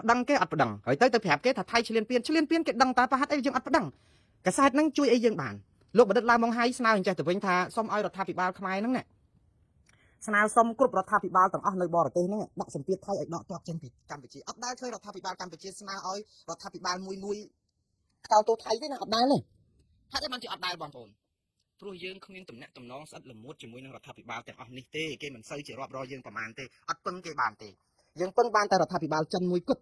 ប្តឹងគេអត់ប្តឹងហើយទៅប្រាប់គេថាថៃឈ្លានពានឈ្លានពានគេដឹងតើប្រហែលអីយើងអត់ប្តឹងកាសែតហ្នឹងជួយអីយើងបានលោកបណ្ឌិតឡាវម៉ុងហៃស្នើអញ្ចេះទៅវិញថាសូមឲ្យរដ្ឋាភិបាលខ្មែរហ្នឹងណាស្នើសុំគ្រប់រដ្ឋាភិបាលទាំងអស់នៅបរទេសហ្នឹងដាក់សម្ពាធថៃឲ្យដកទ័ពចេញពីកម្ពុជាអត់ដែលឃើញរដ្ឋាភិបាលកម្ពុជាស្នើឲ្យរដ្ឋាភិបាលមួយមួយកោតទោសថៃទេណាអត់ដែលទេហេតុអីបានជាអត់ដែលបងប្អូនព្រោះយើងគ្មានតំណែងតំណងស្អិតល្មួតជាមួយនឹងរដ្ឋាភិបាលទាំងអស់នេះទេគេមិនសូវជារាប់រយយើងប្រមាណទេអត់ពឹងគេបានទេយើងពឹងបានតែរដ្ឋាភិបាលចិនមួយគត់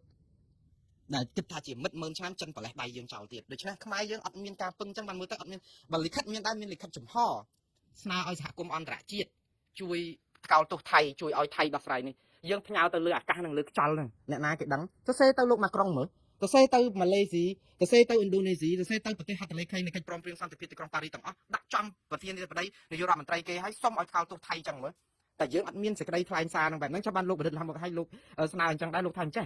ដែលគិតថាជាមិត្តម៉ឺនឆ្នាំចិនប្រលេះដៃយើងចោលទៀតដូច្នេះខ្មែរយើងអត់មានការពឹងចឹងបានមើលទៅអត់មានបើលិខិតមានដែរមានលិខិតចំហស្នើឲ្យសហគមន៍អន្តរជាតិជួយថ្កោលទោសថៃជួយឲ្យថៃដោះស្រាយនេះយើងផ្ញើទៅលើអាកាសនិងលើខ្យល់ហ្នឹងអ្នកណាគេដឹងសរសេរទៅលោកម៉ាក្រុងមើលសរសេរទៅម៉ាឡេស៊ីសរសេរទៅឥណ្ឌូនេស៊ីសរសេរទៅប្រទេសហត្ថលេខីនៃកិច្ចព្រមព្រៀងសន្តិភាពទីក្រុងប៉ារីសទាំងអស់ដាក់ចំប្រធានាធិបតីនាយករដ្ឋមន្ត្រីគេឲ្យសុំឲ្យថ្កោលទោសថៃចឹងមើលតែយើងអត់មានសេចក្តីថ្លែងសារនឹងបែបហ្នឹងចាំបានលោកបណ្ឌិតលំមកឲ្យលោកស្នើអញ្ចឹងដែរលោកថាអញ្ចេះ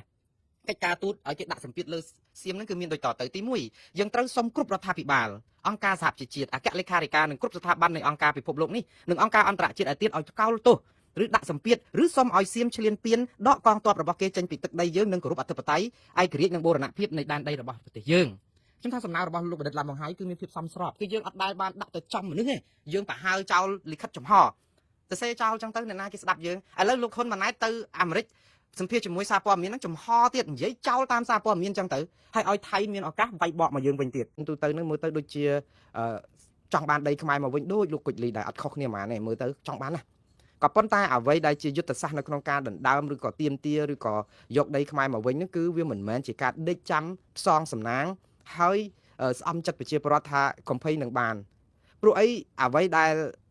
កិច្ចការទូតឲ្យគេដាក់សម្ពាធលើសៀមហ្នឹងគឺមានដូចតទៅទី1យើងត្រូវសុំគ្រប់រដ្ឋាភិបាលអង្គការសហប្រជាជាតិអគ្គលេខាធិការនិងគ្រប់ស្ថាប័ននៃអង្គការពិភពលោកនេះនិងអង្គការអន្តរជាតិឲ្យទៀតឲ្យថ្កោលទោសឬដាក់សម្ពាធឬសុំឲ្យសៀមឈ្លានពានដកកងទ័ពរបស់គេចេញពីទឹកដីយើងនិងគោរពអធិបតេយ្យឯករាជ្យនិងបូរណភាពនៃដែនដីរបស់ប្រទេសយើងខ្ញុំថាសំណើរបស់លោកបណ្ឌិតឡាំបង្ហៃគឺមានភាពសមស្របគឺយើងអត់ដែលបានដាក់ទៅចំមនុស្សទេយើងប្រហើចោលលិខិតចំហទៅសេចោលចឹងទៅអ្នកណាគេស្ដាប់យើងឥឡូវលោកហ៊ុនម៉ាណែតទៅអាមេរិកសម្ភារជាមួយសារព័ត៌មានហ្នឹងចំហទៀតនិយាយចោលតាមសារព័ត៌មានចឹងទៅហើយឲ្យថៃមានឱកាសវាយបកមកយើងវិញទៀតទូទៅហ្នឹងមើលទៅដូចជាចង់បានដីខ្មែរមកវិញដូចលោកគុជលីដែរអត់ខុសគ្នាហ្មងទេមើលទៅចង់បានណាក៏ប៉ុន្តែអ្វីដែលជាយុទ្ធសាស្ត្រនៅក្នុងការដណ្ដើមឬក៏ទៀមទាឬក៏យកដីខ្មែរមកវិញហ្នឹងគឺវាមិនមែនជាការដេកចាំផ្សងសំណាងហើយស្អំចិត្តប្រជាពលរដ្ឋថាកំភៃនឹងបានព្រោះអីអ្វីដែ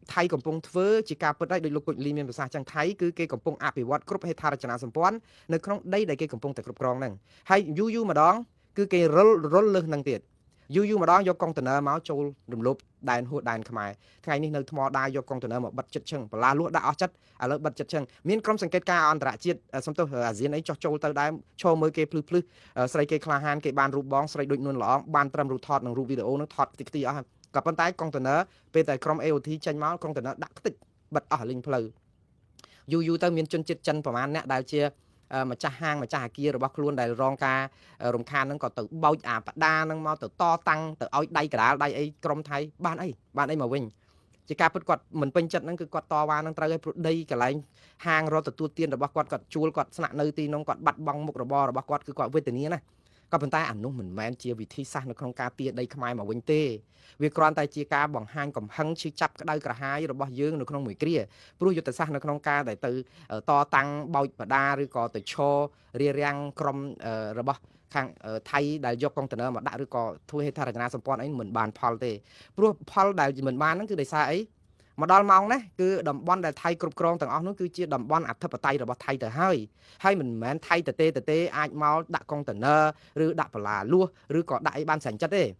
លថៃកំពុងធ្វើជាការពិតហើយដោយលោកគុជលីមានប្រសាសន៍ចឹងថៃគឺគេកំពុងអភិវឌ្ឍគ្រប់ហេដ្ឋារចនាសម្ព័ន្ធនៅក្នុងដីដែលគេកំពុងតែគ្រប់គ្រងហ្នឹងហើយយូរយូរម្ដងគឺគេរុលរុលលើសហ្នឹងទៀតយូរយូរម្ដងយកកុងតឺន័រមកចូលរំលោភដែនហួសដែនខ្មែរថ្ងៃនេះនៅថ្មដាយកកុងតឺន័រមកបិទចិត្តឈឹងបន្លាលួសដាក់អស់ចិត្តឥឡូវបិទចិត្តឈឹងមានក្រុមសង្កេតការអន្តរជាតិសំទោសអាស៊ានអីចោះចូលទៅដែរឈរមើលគេភ្លឺភ្លឺស្រីគេក្លាហានគេបានរូបបងស្រីដូចនួនល្អងបានត្រឹមរូបថតនិងរូបវីដេអូនឹងថតខ្ទេចខ្ទីអស់ក៏ប៉ុន្តែកុងតឺន័រពេលតែក្រុម AOT ចេញមកកុងតឺន័រដាក់ខ្ទេចបិទអស់លីងផ្លូវយូរយូរទៅមានជនជាតិចិនប្រហែលអ្នកដែលជាម្ចាស់ហាងម្ចាស់អាគាររបស់ខ្លួនដែលរងការរំខានហ្នឹងក៏ទៅបោចអាបដាហ្នឹងមកទៅតតាំងទៅឲ្យដៃកដាលដៃអីក្រុមថៃបានអីបានអីមកវិញជាការពិតគាត់មិនពេញចិត្តហ្នឹងគឺគាត់តវ៉ាហ្នឹងត្រូវឲ្យព្រោះដីកន្លែងហាងរត់ទទួលទានរបស់គាត់គាត់ជួលគាត់ស្នាក់នៅទីនោះគាត់បាត់បង់មុខរបររបស់គាត់គឺគាត់វេទនាណាក៏ប៉ុន្តែអានោះមិនមែនជាវិធីសាស្ត្រនៅក្នុងការទាដីខ្មែរមកវិញទេវាគ្រាន់តែជាការបង្ហាញកំហឹងឈឺចាប់ក្តៅក្រហាយរបស់យើងនៅក្នុងមួយគ្រាព្រោះយុទ្ធសាស្ត្រនៅក្នុងការដែលទៅតតាំងបោចបដាឬក៏ទៅឈររារាំងក្រុមរបស់ខាងថៃដែលយកកុងតឺន័រមកដាក់ឬក៏ធ្វើហេដ្ឋារចនាសម្ព័ន្ធអីមិនបានផលទេព្រោះផលដែលមិនបានហ្នឹងគឺដោយសារអីមកដល់ម៉ោងនេះគឺតំបន់ដែលថៃគ្រប់គ្រងទាំងអស់នោះគឺជាតំបន់អធិបតេយ្យរបស់ថៃទៅហើយហើយមិនមែនថៃទៅទេទៅទេអាចមកដាក់កុងតឺន័រឬដាក់បន្លាលួសឬក៏ដាក់អីបានស្រេចចិត្តទេ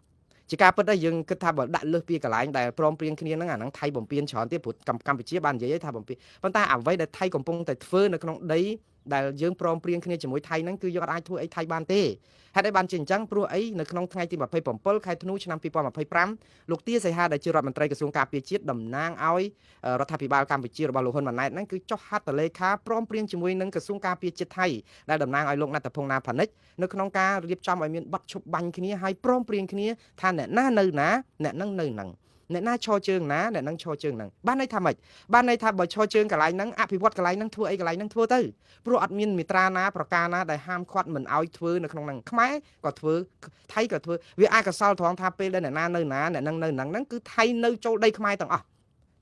ជាការពិតដែរយើងគិតថាបើដាក់លើសពីកន្លែងដែលព្រមព្រៀងគ្នាហ្នឹងអាហ្នឹងថៃបំពេញច្រើនទៀតព្រោះកម្ពុជាបាននិយាយថាបំពេញប៉ុន្តែអ្វីដែលថៃកំពុងតែធ្វើនៅក្នុងដីដែលយើងព្រមព្រៀងគ្នាជាមួយថៃហ្នឹងគឺយើងអាចធ្វើអីថៃបានទេហេតុអីបានជាអញ្ចឹងព្រោះអីនៅក្នុងថ្ងៃទី27ខែធ្នូឆ្នាំ2025លោកទាសីហាដែលជារដ្ឋមន្ត្រីក្រសួងការពារជាតិតំណាងឲ្យរដ្ឋាភិបាលកម្ពុជារបស់លោកហ៊ុនម៉ាណែតហ្នឹងគឺចុះហត្ថលេខាព្រមព្រៀងជាមួយនឹងក្រសួងការពារជាតិថៃដែលតំណាងឲ្យលោកណដ្ឋភងណាផានិចនៅក្នុងការរៀបចំឲ្យមានបទឈប់បាញ់គ្នាហើយព្រមព្រៀងគ្នាថាអ្នកណានៅណាអ្នកនឹងនៅនឹងអ្នកណាឈរជើងណាអ្នកនឹងឈរជើងហ្នឹងបានន័យថាម៉េចបានន័យថាបើឈរជើងកន្លែងហ្នឹងអភិវឌ្ឍកន្លែងហ្នឹងធ្វើអីកន្លែងហ្នឹងធ្វើទៅព្រោះអត់មានមាត្រាណាប្រការណាដែលហាមឃាត់មិនឲ្យធ្វើនៅក្នុងហ្នឹងខ្មែរក៏ធ្វើថៃក៏ធ្វើវាអកុសលត្រង់ថាពេលដែលអ្នកណានៅណាអ្នកនឹងនៅហ្នឹងហ្នឹងគឺថៃនៅចូលដីខ្មែរទាំងអស់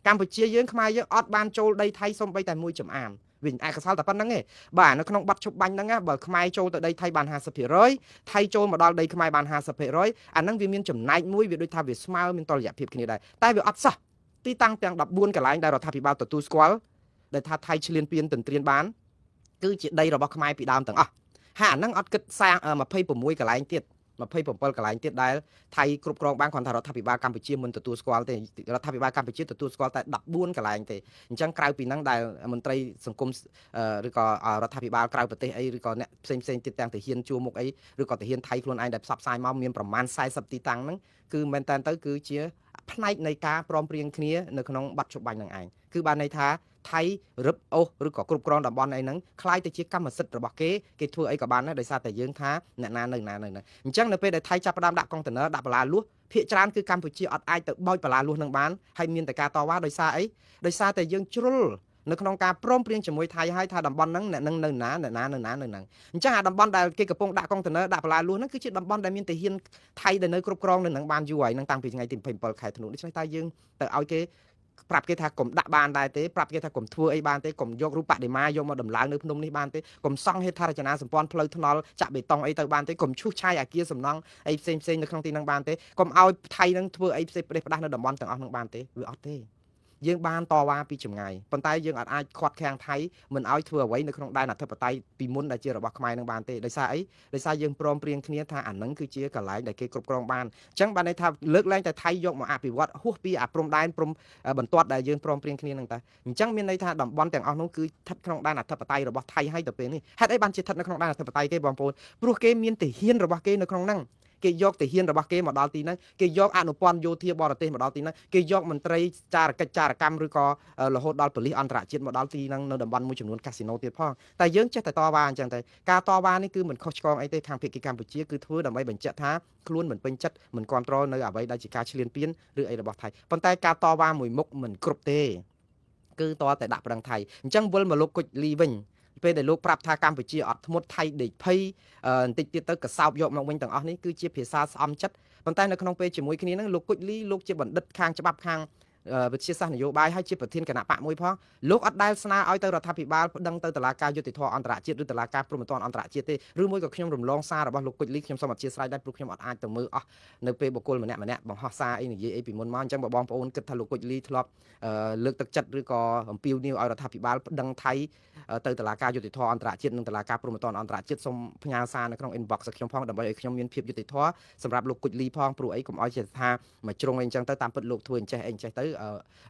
កម្ពុជាយើងខ្មែរយើងអត់បានចូលដីថៃសូម្បីតែមួយចំអាមវិញឯកសលតែប៉ុណ្្នឹងឯងបាទនៅក្នុងបាត់ឈប់បាញ់ហ្នឹងបើខ្មែរចូលទៅដីថៃបាន 50% ថៃចូលមកដល់ដីខ្មែរបាន 50% អាហ្នឹងវាមានចំណែកមួយវាដូចថាវាស្មើមានតុល្យភាពគ្នាដែរតែវាអត់សោះទីតាំងទាំង14កន្លែងដែលរដ្ឋាភិបាលទទួលស្គាល់ដែលថាថៃឈ្លានពានទន្ទ្រានបានគឺជាដីរបស់ខ្មែរពីដើមទាំងអស់ហើយអាហ្នឹងអត់គិតសាង26កន្លែងទៀត27កន្លែងទៀតដែលថៃគ្រប់គ្រងបានគ្រាន់តែរដ្ឋាភិបាលកម្ពុជាមិនទទួលស្គាល់ទេរដ្ឋាភិបាលកម្ពុជាទទួលស្គាល់តែ14កន្លែងទេអញ្ចឹងក្រៅពីហ្នឹងដែលមន្ត្រីសង្គមឬក៏រដ្ឋាភិបាលក្រៅប្រទេសអីឬក៏អ្នកផ្សេងផ្សេងទៀតទាំងទាហានជួរមុខអីឬក៏ទាហានថៃខ្លួនឯងដែលផ្សព្វផ្សាយមកមានប្រមាណ40ទីតាំងហ្នឹងគឺមែនតើទៅគឺជាផ្នែកនៃការព្រមព្រៀងគ្នានៅក្នុងបទជប់បាញ់នឹងឯង គឺបានន័យថាថៃរឹបអូសឬក៏គ្រប់គ្រងតំបន់អីហ្នឹងคล้ายទៅជាកម្មសិទ្ធិរបស់គេគេធ្វើអីក៏បានដែរដោយសារតែយើងថាអ្នកណានៅណានៅណាអញ្ចឹងនៅពេលដែលថៃចាប់ផ្ដើមដាក់កុងតឺន័រដាក់បន្លាលួសភាគច្រើនគឺកម្ពុជាអត់អាចទៅបោចបន្លាលួសនឹងបានហើយមានតែការតវ៉ាដោយសារអីដោយសារតែយើងជ្រុលនៅក្នុងការព្រមព្រៀងជាមួយថៃហើយថាតំបន់ហ្នឹងអ្នកនឹងនៅណាអ្នកណានៅណានៅហ្នឹងអញ្ចឹងអាតំបន់ដែលគេកំពុងដាក់កុងតឺន័រដាក់បន្លាលួសហ្នឹងគឺជាតំបន់ដែលមានទាហានថៃដែលនៅគ្រប់គ្រងនៅហ្នឹងបានយូរហើយហ្នឹងតាំងពីថ្ងៃទី27ខែធ្នូដូច្នេះតើយើងទៅឲ្យគេប្រាប់គេថាកុំដាក់បានដែរទេប្រាប់គេថាកុំធ្វើអីបានទេកុំយករូបបដិមាយកមកដំឡើងនៅភ្នំនេះបានទេកុំសង់ហេដ្ឋារចនាសម្ព័ន្ធផ្លូវថ្នល់ចាក់បេតុងអីទៅបានទេកុំឈូសឆាយអាគារសំណង់អីផ្សេងផ្សេងនៅក្នុងទីហ្នឹងបានទេកុំឲ្យថៃហ្នឹងធ្វើអីផ្សេងផ្ដេសផ្ដាស់នៅតំបន់ទាំងអស់ហ្នឹងបានទេវាអត់ទេយើងបានតវ៉ាពីចម្ងាយប៉ុន្តែយើងអាចខាត់ខាំងថៃមិនឲ្យធ្វើអ្វីនៅក្នុងដែនអធិបតេយ្យពីមុនដែលជារបស់ខ្មែរនឹងបានទេដោយសារអីដោយសារយើងព្រមព្រៀងគ្នាថាអានឹងគឺជាកន្លែងដែលគេគ្រប់គ្រងបានអញ្ចឹងបានន័យថាលើកលែងតែថៃយកមកអភិវឌ្ឍហួសពីអាព្រំដែនព្រំបន្ទាត់ដែលយើងព្រមព្រៀងគ្នានឹងតាអញ្ចឹងមានន័យថាតំបន់ទាំងអស់នោះគឺស្ថិតក្នុងដែនអធិបតេយ្យរបស់ថៃហើយទៅពេលនេះហេតុអីបានជាស្ថិតនៅក្នុងដែនអធិបតេយ្យគេបងប្អូនព្រោះគេមានទាហានរបស់គេនៅក្នុងហ្នឹងគេយកទាហានរបស់គេមកដល់ទីហ្នឹងគេយកអនុព័ន្ធយោធាបរទេសមកដល់ទីហ្នឹងគេយកមន្ត្រីចារកិច្ចចារកម្មឬក៏រហូតដល់ប៉ូលីសអន្តរជាតិមកដល់ទីហ្នឹងនៅតំបន់មួយចំនួនកាស៊ីណូទៀតផងតែយើងចេះតែតវ៉ាអញ្ចឹងតែការតវ៉ានេះគឺមិនខុសឆ្គងអីទេខាងភាគីកម្ពុជាគឺធ្វើដើម្បីបញ្ជាក់ថាខ្លួនមិនពេញចិត្តមិនគ្រប់គ្រងនៅអ្វីដែលជាការឈ្លានពានឬអីរបស់ថៃប៉ុន្តែការតវ៉ាមួយមុខមិនគ្រប់ទេគឺតតែដាក់ប្រឹងថៃអញ្ចឹងវិលមកលោកគុជលីវិញពេលដែលលោកប្រាប់ថាកម្ពុជាអត់ធ្មត់ថៃដេកភ័យបន្តិចទៀតទៅកសោបយកមកវិញទាំងអស់នេះគឺជាភាសាស្អំចិត្តប៉ុន្តែនៅក្នុងពេលជាមួយគ្នាហ្នឹងលោកគុជលីលោកជាបណ្ឌិតខាងច្បាប់ខាងវិទ្យាសាស្ត្រនយោបាយហើយជាប្រធានគណៈបកមួយផងលោកអត់ដែលស្នើឲ្យទៅរដ្ឋាភិបាលប្តឹងទៅតុលាការយុត្តិធម៌អន្តរជាតិឬតុលាការព្រហ្មទណ្ឌអន្តរជាតិទេឬមួយក៏ខ្ញុំរំលងសាររបស់លោកគុជលីខ្ញុំសូមអធិស្ឋានដែរព្រោះខ្ញុំអត់អាចទៅមើលអស់នៅពេលបុគ្គលម្នាក់ម្នាក់បង្ហោះសារអីនិយាយអីពីមុនមកអញ្ចឹងបើបងប្អូនគិតថាលោកគុជលីធ្លាប់លើកទឹកចិត្តឬក៏អំពាវនាវឲ្យរដ្ឋាភិបាលប្តឹងថៃទៅតុលាការយុត្តិធម៌អន្តរជាតិនិងតុលាការព្រហ្មទណ្ឌអន្តរជាតិសូមផ្ញើសារនៅក្នុង inbox ខ្ញុំផងដើម្បីឲ្យខ្ញុំមានភាពយុត្តិធម៌សម្រាប់លោកគុជលីផងព្រោះអីកុំឲ្យចេះថាមួយជ្រុងអីអញ្ចឹងទៅតាមពិតលោកធ្វើអញ្ចេះអីអញ្ចេះទៅ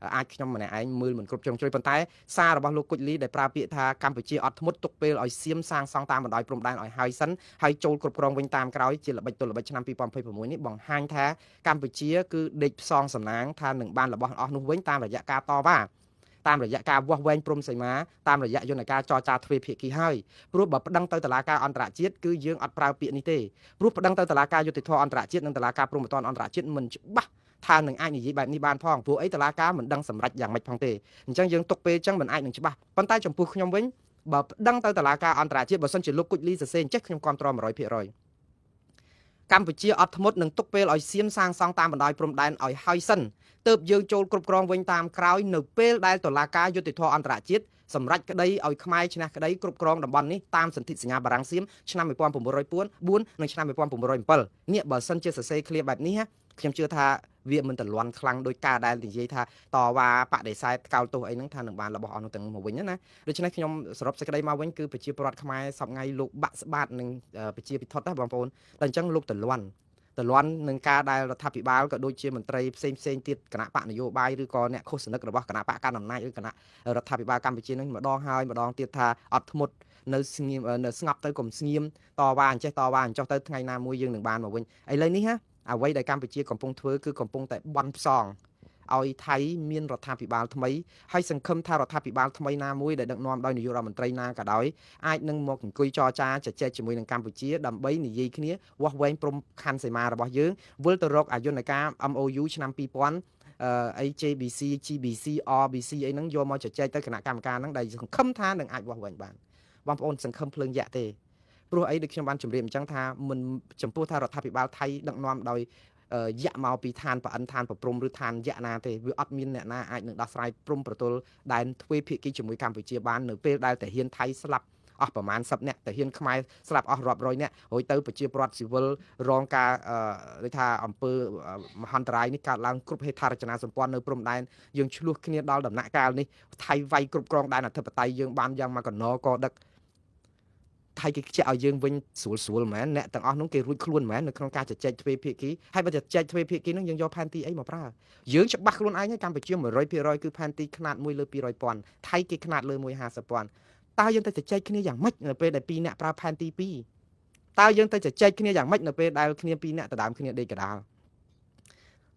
អាចខ្ញុំម្នាក់ឯងមើលមិនគ្រប់ជ្រុងជ្រោយប៉ុន្តែសាររបស់លោកគុជលីដែលប្រើពាក្យថាកម្ពុជាអត់ធ្មត់ទុកពេលឲ្យសៀមសាងសង់តាមបណ្ដោយព្រំដែនឲ្យហើយសិនហើយចូលគ្រប់គ្រងវិញតាមក្រោយជាល្បិចទល់ល្បិចឆ្នាំ2026នេះបង្ហាញថាកម្ពុជាគឺដេកផ្សងសំណាងថានឹងបានរបស់អស់នោះវិញតាមរយៈការតវ៉ាតាមរយៈការវាស់វែងព្រំសីមាតាមរយៈយន្តការចរចាទ្វេភាគីហើយព្រោះបើប្តឹងទៅតុលាការអន្តរជាតិគឺយើងអត់ប្រើពាក្យនេះទេព្រោះប្តឹងទៅតុលាការយុត្តិធម៌អន្តរជាតិនិងតុលាការព្រហ្មទណ្ឌអន្តរជាតិមិនច្បាស់ថានឹងអាចនិយាយបែបនេះបានផងព្រោះអីតុលាការមិនដឹងសម្រេចយ៉ាងម៉េចផងទេអញ្ចឹងយើងទុកពេលអញ្ចឹងមិនអាចនឹងច្បាស់ប៉ុន្តែចំពោះខ្ញុំវិញបើប្តឹងទៅតុលាការអន្តរជាតិបើសិនជាលោកគុជលីសរសេរអញ្ចេះខ្ញុំគាំទ្រ100%កម្ពុជាអត់ធ្មត់នឹងទុកពេលឲ្យសៀមសាងសង់តាមបណ្ដោយព្រំដែនឲ្យហើយសិនទើបយើងចូលគ្រប់គ្រងវិញតាមក្រោយនៅពេលដែលតុលាការយុត្តិធម៌អន្តរជាតិសម្រេចក្តីឲ្យខ្មែរឈ្នះក្តីគ្រប់គ្រងតំបន់នេះតាមសន្ធិសញ្ញាបារាំងសៀមឆ្នាំ1904និងឆ្នាំ1907នេះបើសិនជាសរសេរឃ្លាបែបនេះខ្ញុំជឿថាវាមិនតលន់ខ្លាំងដោយការដែលនិយាយថាតវ៉ាបដិសេធកោលទោសអីហ្នឹងថានឹងបានរបស់អស់នោះទាំងមកវិញណាដូច្នេះខ្ញុំសរុបសេចក្តីមកវិញគឺប្រជាពលរដ្ឋខ្មែរសប្ងៃលោកបាក់ស្បាតនឹងប្រជាពិធដ្ឋណាបងប្អូនតែអញ្ចឹងលោកតលន់នឹងការដែលរដ្ឋាភិបាលក៏ដូចជាមន្ត្រីផ្សេងផ្សេងទៀតគណៈបកនយោបាយឬក៏អ្នកឃោសនិករបស់គណៈបកកណ្ដាលអំណាចឬគណៈរដ្ឋាភិបាលកម្ពុជានឹងម្ដងហើយម្ដងទៀតថាអត់ធ្មត់នៅស្ងៀមនៅស្ងប់ទៅកុំស្ងៀមតវ៉ាអញ្ចេះតវ៉ាអញ្ចោះទៅថ្ងៃណាមួយយើងនឹងបានមកវិញឥឡូវនេះណាអ្វីដែលកម្ពុជាកំពុងធ្វើគឺកំពុងតែបន់ផ្សងឲ្យថៃមានរដ្ឋាភិបាលថ្មីហើយសង្ឃឹមថារដ្ឋាភិបាលថ្មីណាមួយដែលដឹកនាំដោយនាយករដ្ឋមន្ត្រីណាក៏ដោយអាចនឹងមកអង្គុយចរចាជជែកជាមួយនឹងកម្ពុជាដើម្បីនិយាយគ្នាវាស់វែងព្រំខណ្ឌសីមារបស់យើងវិលទៅរកអាយន្តការ MOU ឆ្នាំ2000អី JBC GBC RBC អីហ្នឹងយកមកជជែកទៅគណៈកម្មការហ្នឹងដែលសង្ឃឹមថានឹងអាចវាស់វែងបានបងប្អូនសង្ឃឹមភ្លើងយៈទេព្រោះអីដូចខ្ញុំបានជម្រាបអញ្ចឹងថាមិនចំពោះថារដ្ឋាភិបាលថៃដឹកនាំដោយយៈមកពីឋានប្រអិនឋានប្រព្រំឬឋានយៈណាទេវាអត់មានអ្នកណាអាចនឹងដោះស្រាយព្រំប្រទល់ដែនទ្វេភាគីជាមួយកម្ពុជាបាននៅពេលដែលទាហានថៃស្លាប់អស់ប្រមាណ10នាក់ទាហានខ្មែរស្លាប់អស់រាប់រយនាក់រួចទៅប្រជាពលរដ្ឋស៊ីវិលរងការដូចថាអំពើមហន្តរាយនេះកើតឡើងគ្រប់ហេដ្ឋារចនាសម្ព័ន្ធនៅព្រំដែនយើងឆ្លោះគ្នាដល់ដំណាក់កាលនេះថៃវាយគ្រប់គ្រងដែនអធិបតេយ្យយើងបានយ៉ាងមកកណកដឹកថៃគេខ្ជិះឲ្យយើងវិញស្រួលស្រួលមែនអ្នកទាំងអស់នោះគេរួចខ្លួនមែននៅក្នុងការជជែកទ្វេភាគីហើយបើជជែកទ្វេភាគីនោះយើងយកផែនទីអីមកប្រើយើងច្បាស់ខ្លួនឯងហើយកម្ពុជា100%គឺផែនទីខ្នាត1លើ200,000ថៃគេខ្នាតលើ150,000តើយើងទៅជជែកគ្នាយ៉ាងម៉េចនៅពេលដែល2អ្នកប្រើផែនទី2តើយើងទៅជជែកគ្នាយ៉ាងម៉េចនៅពេលដែលគ្នា2អ្នកដណ្ដើមគ្នាដេកកដាល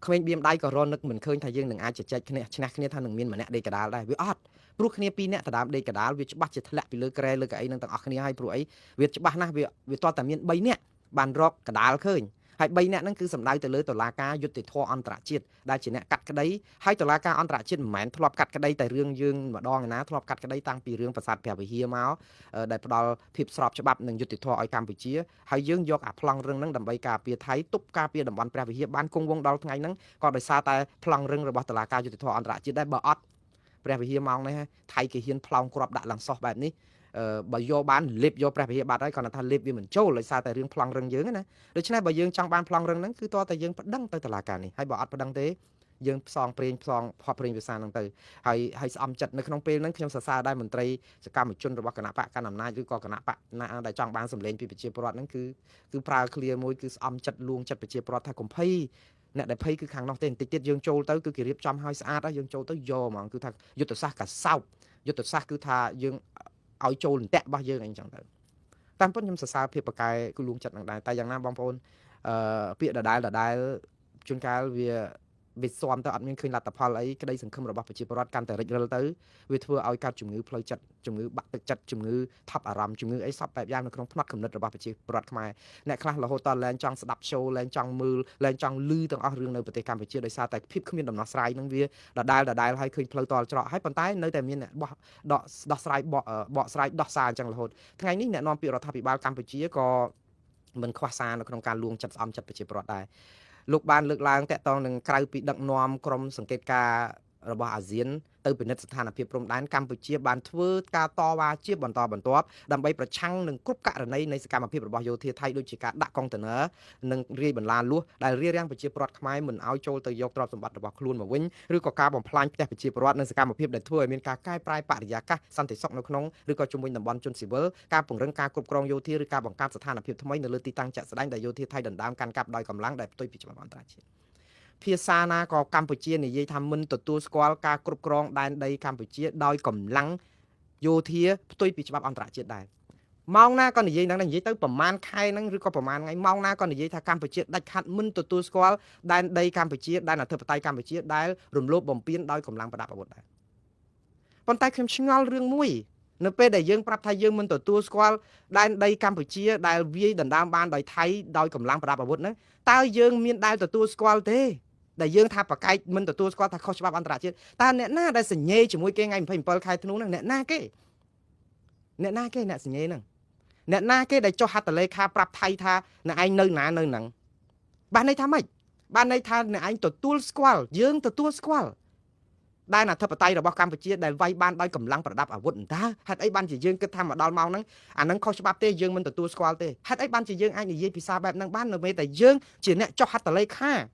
ក្មេងបៀមដៃក៏រនឹកមិនឃើញថាយើងនឹងអាចជជែកគ្នាឈ្នះគ្នាថានឹងមានម្នាក់ដេកកដាលដែរវាអត់ព្រោះគ្នាពីរនាក់ដដើមដេកកដាលវាច្បាស់ជាធ្លាក់ពីលើក្រែលើកៅអីនឹងទាំងអស់គ្នាហើយព្រោះអីវាច្បាស់ណាស់វាតតែមាន3នាក់បានរកកដាលឃើញហើយ3នាក់ហ្នឹងគឺសំដៅទៅលើតុលាការយុត្តិធម៌អន្តរជាតិដែលជាអ្នកកាត់ក្តីហើយតុលាការអន្តរជាតិមិនមែនធ្លាប់កាត់ក្តីតែរឿងយើងម្ដងឯណាធ្លាប់កាត់ក្តីតាំងពីរឿងប្រាសាទព្រះវិហារមកដែលផ្ដល់ភាពស្របច្បាប់និងយុត្តិធម៌ឲ្យកម្ពុជាហើយយើងយកអាប្លង់រឹងហ្នឹងដើម្បីការពារថៃទប់ការពារតំបន់ព្រះវិហារបានគង់វង្សដល់ថ្ងៃហ្នឹងក៏ដោយសារតែប្លង់រឹងរបស់តុលាការយុត្តិធម៌អន្តរជាតិដែរបើអត់ព្រះវិហារម៉ោងនេះថៃគេហ៊ានប្លង់គ្រាប់ដាក់ឡើងសោះបែបនេះបើយកបានលេបយកព្រះវិហារបាត់ហើយគាត់ថាលេបវាមិនចូលដោយសារតែរឿងប្លង់រឹងយើងណាដូច្នេះបើយើងចង់បានប្លង់រឹងហ្នឹងគឺតើតែយើងប្តឹងទៅតុលាការនេះហើយបើអត់ប្តឹងទេយើងផ្សងព្រេងផ្សងផប់ព្រេងវិសាហ្នឹងទៅហើយស្អំចិត្តនៅក្នុងពេលហ្នឹងខ្ញុំសរសើរដែរមន្ត្រីសកម្មជនរបស់គណៈបកកណ្ដាលអំណាចឬក៏គណៈបកណាដែលចង់បានសម្លេងពីប្រជាពលរដ្ឋហ្នឹងគឺប្រើឃ្លាមួយគឺស្អំចិត្តលួងចិត្តប្រជាពលរដ្ឋថាកុំភ័យអ្នកដែលភ័យគឺខាងនោះទេបន្តិចទៀតយើងចូលទៅគឺគេរៀបចំឲ្យស្អាតហើយយើងចូលទៅយកហ្មងគឺថាយុទ្ធសាស្ត្រកសោបយុទ្ធសាស្ត្រគឺថាយើងឲ្យចូលអន្ទាក់របស់យើងអីចឹងទៅតាមពិតខ្ញុំសរសើរភាពប្រកែគឺលួងចិត្តនឹងដែរតែយ៉ាងណាបងប្អូនពាក្យដដែលដដែលជួនកាលវាស៊ាំទៅអត់មានឃើញលទ្ធផលអីក្តីសង្ឃឹមរបស់ប្រជាពលរដ្ឋកាន់តែរិចរិលទៅវាធ្វើឲ្យកើតជំងឺផ្លូវចិត្តជំងឺបាក់ទឹកចិត្តជំងឺថប់អារម្មណ៍ជំងឺអីសពបែបយ៉ាងនៅក្នុងផ្នត់គំនិតរបស់ប្រជាពលរដ្ឋខ្មែរអ្នកខ្លះរហូតតលែងចង់ស្ដាប់ show លែងចង់មើលលែងចង់ឮទាំងអស់រឿងនៅប្រទេសកម្ពុជាដោយសារតែភាពគ្មានដំណោះស្រាយនឹងវាដដែលដដែលហើយឃើញផ្លូវតល់ច្រកហើយប៉ុន្តែនៅតែមានអ្នកបោះដកដោះស្រាយបកស្រាយដោះសារអញ្ចឹងរហូតថ្ងៃនេះអ្នកនាំពាក្យរដ្ឋាភិបាលកម្ពុជាក៏មិនខ្វះសារនៅក្នុងការលួងចិត្តស្អំចិត្តប្រជាពលរដ្ឋដែរលោកបានលើកឡើងតាក់ទងនឹងក្រៅពីដឹកនាំក្រុមសង្កេតការរបស់អាស៊ានទៅពិនិត្យស្ថានភាពព្រំដែនកម្ពុជាបានធ្វើការតវ៉ាជាបន្តបន្ទាប់ដើម្បីប្រឆាំងនឹងគ្រប់ករណីនៃសកម្មភាពរបស់យោធាថៃដូចជាការដាក់កុងតឺន័រនិងរាយបន្លាលួសដែលរារាំងប្រជាពលរដ្ឋខ្មែរមិនឲ្យចូលទៅយកទ្រព្យសម្បត្តិរបស់ខ្លួនមកវិញឬក៏ការបំផ្លាញផ្ទះប្រជាពលរដ្ឋនិងសកម្មភាពដែលធ្វើឲ្យមានការកែប្រែបរិយាកាសសន្តិសុខនៅក្នុងឬក៏ជុំវិញតំបន់ជនស៊ីវិលការពង្រឹងការគ្រប់គ្រងយោធាឬការបង្កើតស្ថានភាពថ្មីនៅលើទីតាំងជាក់ស្ដែងដែលយោធាថៃដណ្ដើមកាន់កាប់ដោយកម្លាំងដែលផ្ទុយពីច្បាប់អន្តរជាតិភាសាណាក៏កម្ពុជានិយាយថាមិនទទួលស្គាល់ការគ្រប់គ្រងដែនដីកម្ពុជាដោយកម្លាំងយោធាផ្ទុយពីច្បាប់អន្តរជាតិដែរម៉ោងណាក៏និយាយហ្នឹងនិយាយទៅប្រហែលខែហ្នឹងឬក៏ប្រហែលថ្ងៃម៉ោងណាក៏និយាយថាកម្ពុជាដាច់ខាត់មិនទទួលស្គាល់ដែនដីកម្ពុជាដែនអធិបតេយ្យកម្ពុជាដែលរំលោភបំពានដោយកម្លាំងប្រដាប់អាវុធដែរប៉ុន្តែខ្ញុំឆ្ងល់រឿងមួយនៅពេលដែលយើងប្រាប់ថាយើងមិនទទួលស្គាល់ដែនដីកម្ពុជាដែលវាយដណ្ដើមបានដោយថៃដោយកម្លាំងប្រដាប់អាវុធហ្នឹងតើយើងមានដែលទទួលស្គាល់ទេដែលយើងថាប្រកែកមិនទទួលស្គាល់ថាខុសច្បាប់អន្តរជាតិតើអ្នកណាដែលសញ្ញេជាមួយគេថ្ងៃ27ខែធ្នូហ្នឹងអ្នកណាគេអ្នកណាគេអ្នកសញ្ញេហ្នឹងអ្នកណាគេដែលចុះហត្ថលេខាប្រាប់ថៃថាអ្នកឯងនៅណានៅហ្នឹងបានន័យថាម៉េចបានន័យថាអ្នកឯងទទួលស្គាល់យើងទទួលស្គាល់ដែនអធិបតេយ្យរបស់កម្ពុជាដែលវាយបានដោយកម្លាំងប្រដាប់អាវុធតើហេតុអីបានជាយើងគិតថាមកដល់ម៉ោងហ្នឹងអាហ្នឹងខុសច្បាប់ទេយើងមិនទទួលស្គាល់ទេហេតុអីបានជាយើងអាចនិយាយភាសាបែបហ្នឹងបាននៅពេលតែយើងជាអ្នកចុះហត្ថលេខា